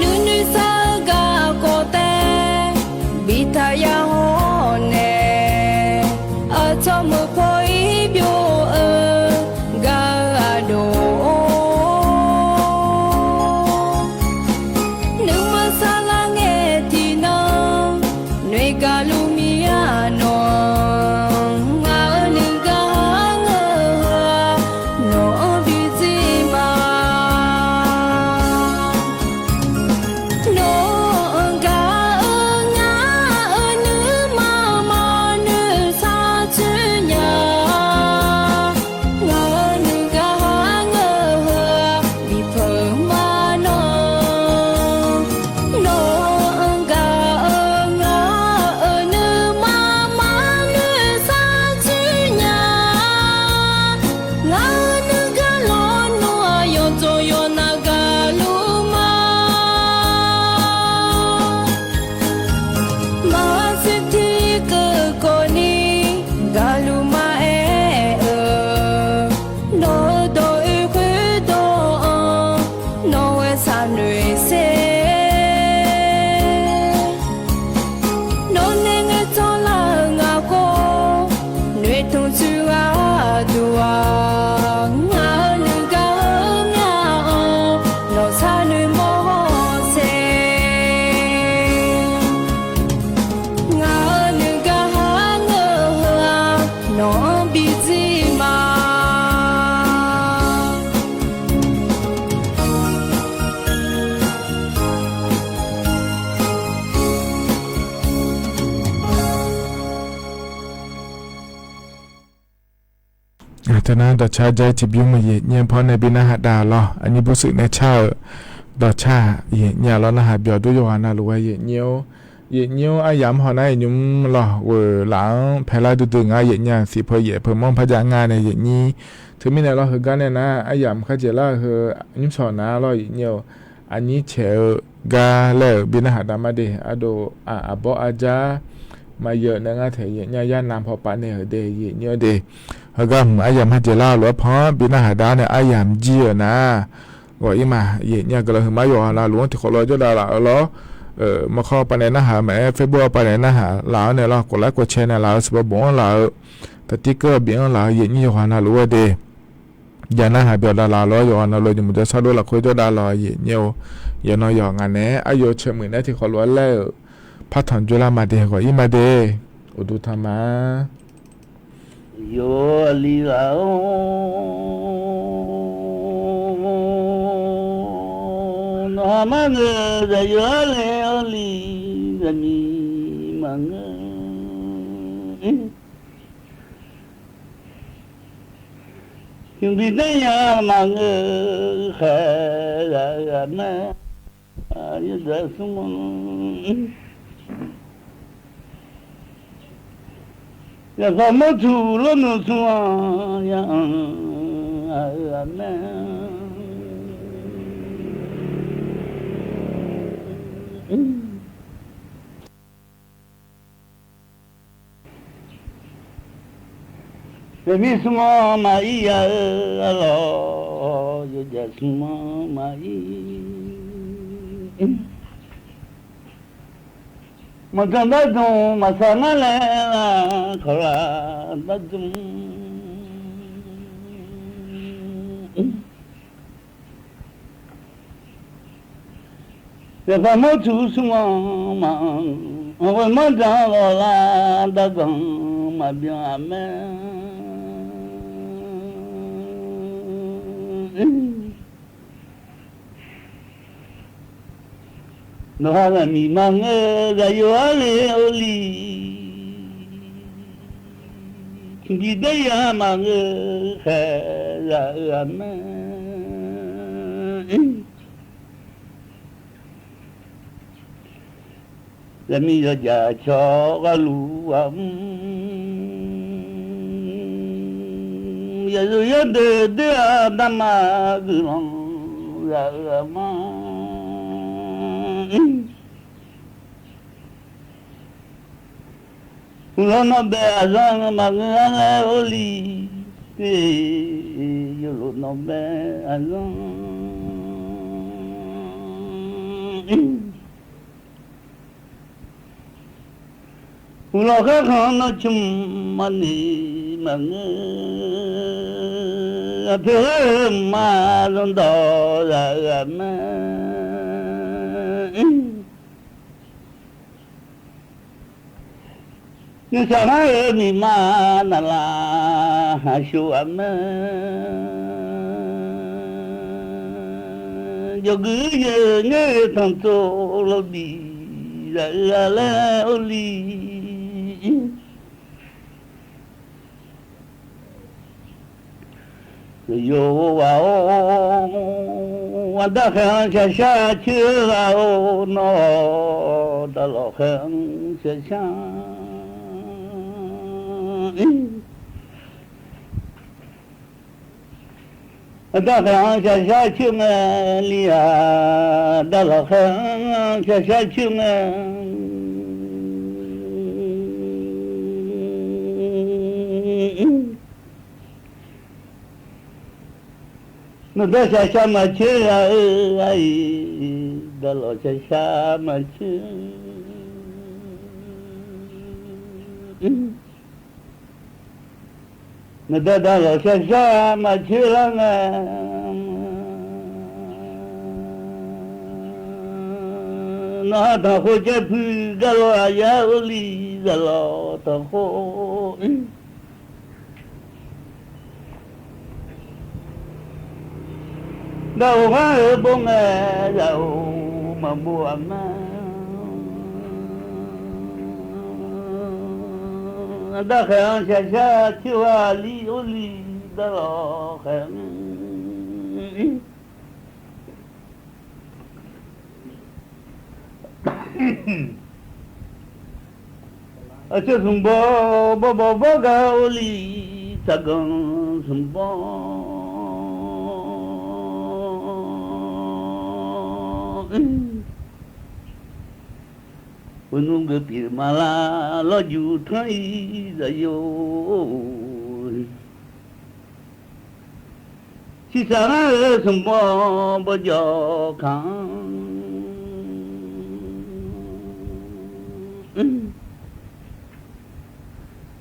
Nuinoeq sar-eu garkawv taef, biftaq ya hawr nae, aqcawq meuq paw-ir byov-eu gar-eu aqdawq-or, nuima saflar ngae tiqnan, noeqgaq luf mir-a nawq, ngaq-euq nuigar ngeur-eu, nawq-anr bi dzir ma. Nawq-anr gaq-eu ngaq-euq nuima maqnoeq sharcoer nya. Ngaq-euq nuigar ngeur-eu, bipeuq ma nawq. Nawq-anr gaq-eu ngaq-euq nuima maqnoeq sharcoer nya. Ngaq-euq nuigar lawnmr-aq, yawqdzawq yawqnav gaqluf ma. Maqsiq tiqkeuv kawvni gaqluf maqaer-eu, nawq-euq dawq oe khoerdawq-anr, nawq-aer sharnoeq ser. Nawq nae ngaeqcawq lar-euq ngaq khawf, noeqtmq tsoeq gharduq-aq, ngaq-euq nuigar-eu myaq-anr, nawq sharnoeq mawr-awq ser. Ngaq-euq nuigar ngeur-eu heu-aq, nawq-anr bi dzir ma. Teunar dawqcar jar-ir tiqbymr maqyaeq nyir-anr pawr nae bi narhaq dav lawr. Aqnyir burshuif nae car-euq dawqcar-aq yaeq nyir-a lawr, narhaq byawq dur yawqghaq navluf-aer yaeq nyir-or. Yaeq nyir-or, aryamq haw nar yaeq nymr lawr, ghoeq laf-anr paelar duidui nga yaeq nyir-a, siq peuq yaef peuq manr par jav nga nae yaeq nyir. Teumirnae lawr, heugar nae nar aryamq kharjeq lar-eu heu nymrshawq nar lawr yaeq nyir-eu, aqnyir caeq-eu gar laer-euq bi narhaq dav ma de. Ardov aq, aqbawr arjar maqyaeq nae ngar taeq yaeq nyir-a, yarnav pawpav nae-euq de yaeq nyir-eu de. Heugar hmq aryamq kharjeq lar-eu lof-aer pan-anr bi narhaq dav nae aryamq jir-euq nar ghawq-ir ma. Yaeq nyir-a guiqlanq huiqma yawqghaq navluf-anr tiqkhawf lof-aer jawrdav laf-eu lawr. Maqkawr pav nae narhaq-eu maqaer, Facebook pav nae narhaq laf-awr nae lawr, khof lar khof cae nae laf-eu, subor bof-anr laf-eu, taqtir keuv-eu bif-anr laf-eu yaeq nyir yawqghaq navluf-aer de. Jaq narhaq byawq dav laf lof-aer yawqghaq navluf-aer jeqmuq jawrshar lor lafkhoer jawrdav laf-eu yaeq nyir-or. Yaeq nan yawqghaq nae aryov caeq muiq nae tiqkhawf lof-aer laer-euq par tanq dzoerlar ma de, ghawq-ir ma de. Uqduq tanqma. Yawqli ghaq-or, nawqha maqngeur, zaqyo arle-awr li, zaqmiq maqngeur. Hmq bi daer ya maqngeur, khaeq ghaq-eu ghaq mae, yawdzaq smr-anr. Yaqpaq mawrtuq lawrnuq smr-anr, ya-anr ghaq-eu ghaq mae. Zaqmiq smr-anr maqir ya-eu, arlawq yawdzaq smr-anr maqir. Maqdzaq bar dzmq maqsaq ngar laer, kawq laf bar dzmq. Yaqpaq mawrtuq smr-anr maqanr, anr ghoe manr dzaq-anr ghawq lar, darganq maqbyan-aq mae. Nawqha zaqmiq maqngeur, zaqyo arle-awr li, bi daer ya maqngeur, khaeq ghaq-eu ghaq mae. Zaqmiq yawjaq cawq gharluf-aq mr, yaqzeu yawdeuq doer-aq darma guiqlanq zaq-eu aqma. Uqlawr nawr bae aqzanr maqngeur-a laer or li, yawlof nawr bae aqzanr. Uqlawr kharkhanq-anr nawr cmq maqnoeq maqngeur, aqpoeq ghae-eu mqmaq zanrdawq zaq-eu aqma. Nuisar ngar-euq miqma naqlaf haqshov aqma. Jawrgui yeu ngaer-eu tanqtsov lawbif zaq-eu-a laer or li. Yawqghaq-or, aqdar khaeq-anr shaqshar coer ghaq-or, nawr daqlawq khaeq-anr shaqshar. Aqdar khaeq-anr shaqshar coer ngae li-aq, daqlawq khaeq-anr shaqshar coer ngae. Nawqdawr shaqshar maqcoer-a-eu, aqyuif daqlawq shaqshar maqcoer. Nawqdawr daqlawq shaqshar maqcoer lar ngae. Nawq-anr tanqkhov caer puiq garlawq aqyar or li, daqlawq tanqkhov. Daqoq ghar-euq bov ngae, zaq-or maqbov aqma. Aqdar khaeq-anr shaqshar coer ghaq li or li, daqlawq khaeq-anr. Aqcawq smq bawr bawrbawr bawr gar or li, tsaqganq smq bawr. Uqnmr geuf pyeuf maqlar lawrjuq tanr-ir zaqyo. Ciqsaq ngar-euq smq bawr bawrjawr kaq-anr,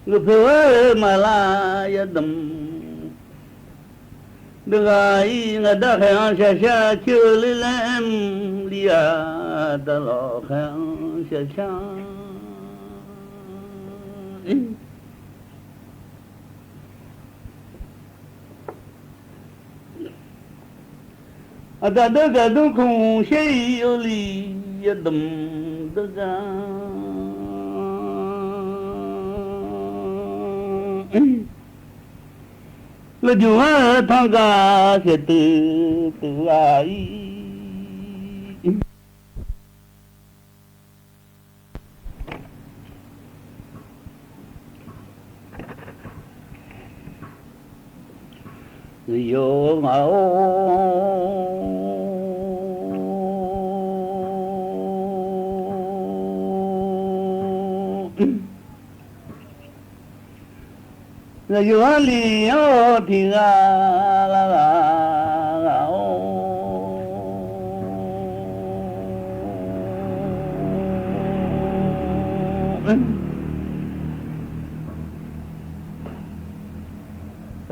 geuf pyeuf-aer maqlar yadamq. Deuq ghaq-ir ngaq darkhaeq-anr shaqshar coer ler laer mr li-aq, daqlawq khaeq-anr shaqshar. Aqda deur gaq dmr kmq shaer-ir or li, yadamq deur gaq. Lawrjuq ngar-eu tanr gaq saeqteuq teuq ghaq-ir. Zaqyo ngaq-or, zaqyo arlif-anr tiq ghaq lar ghaq ghaq-or.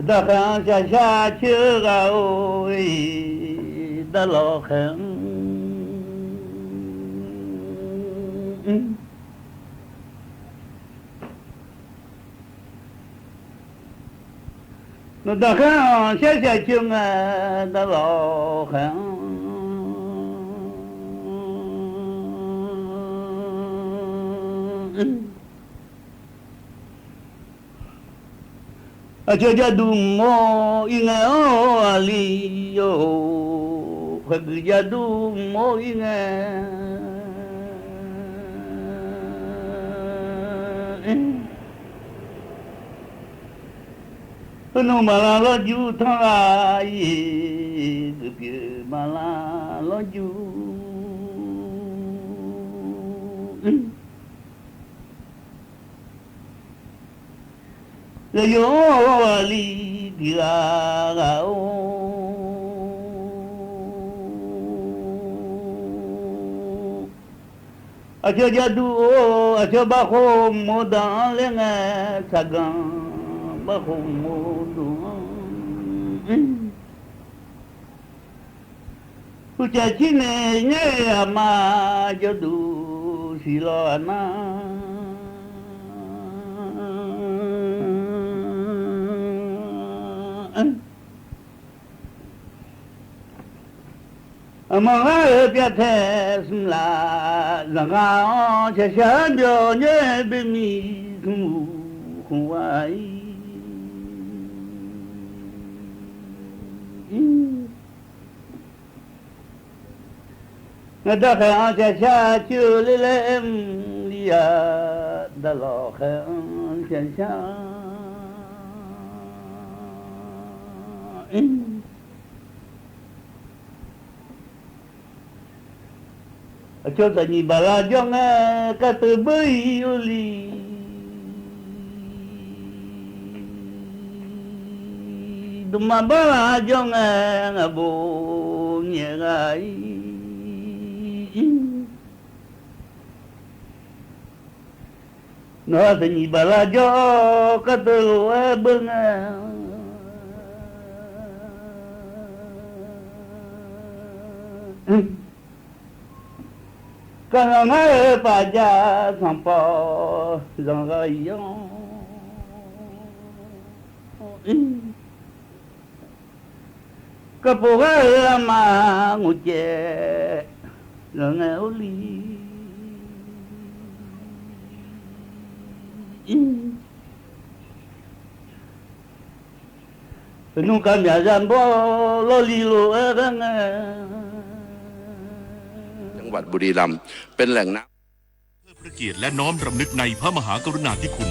Daqkhaeq-anr shaqshar coer ghaq-or, daqlawq khaeq-anr. Nawq daqkhaeq-anr shaqshar coer ngae, daqlawq khaeq-anr. Aqcawq jav duq mq-or ir ngae, or aqli-or, khaeqguiq jav duq mq-or ir ngae. Heunmr maqlar lawrjur tanrgha-ir, guiqpyeuf maqlar lawrjur. Yawqyawq-anr ghawqghaq li tiq ghaq ghaq-or, aqcawq jav dur-or, aqcawq bavkhof mq-eu daq-anr ler ngae, saqganq bavkhof mq-eu daq-anr, uqcaf cir naeq nyaer-eu aqma jawrduq siq lawq-aq nar, aqma ngar-euq pyavtae smq laf, zaqkhav-anr shaqshaq byawq nyaer bemiq smq uq khmq ghaq-ir. Ngaqda khaeq-anr shaqshaq coer-eu ler laer aer mqli-a, daqlawq khaeq-anr shaqshaq-ir. Aqcawq taqnyiq baqlar jawr ngae, kateuv beur-ir-eu li. Dmqma barlar jawr ngae, ngaqbof nyaef ghaq-ir. Nawq-aq taqnyiq baqlar jawr, kateuv lof-aer beur ngae, kaqnanq ngar-euq paf jav sanqpawf zanqghaq-ir-awr, kakhof ghar-euq aqma ngofcaev zanq ngae-or li. Nmr kavmyaq zarbawr lawrli lof-aer ghaer ngae, จังหวัดบุรีรัมย์ เป็นแหล่งน้ำ เทิดพระเกียรติและน้อมรำลึกในพระมหากรุณาธิคุณ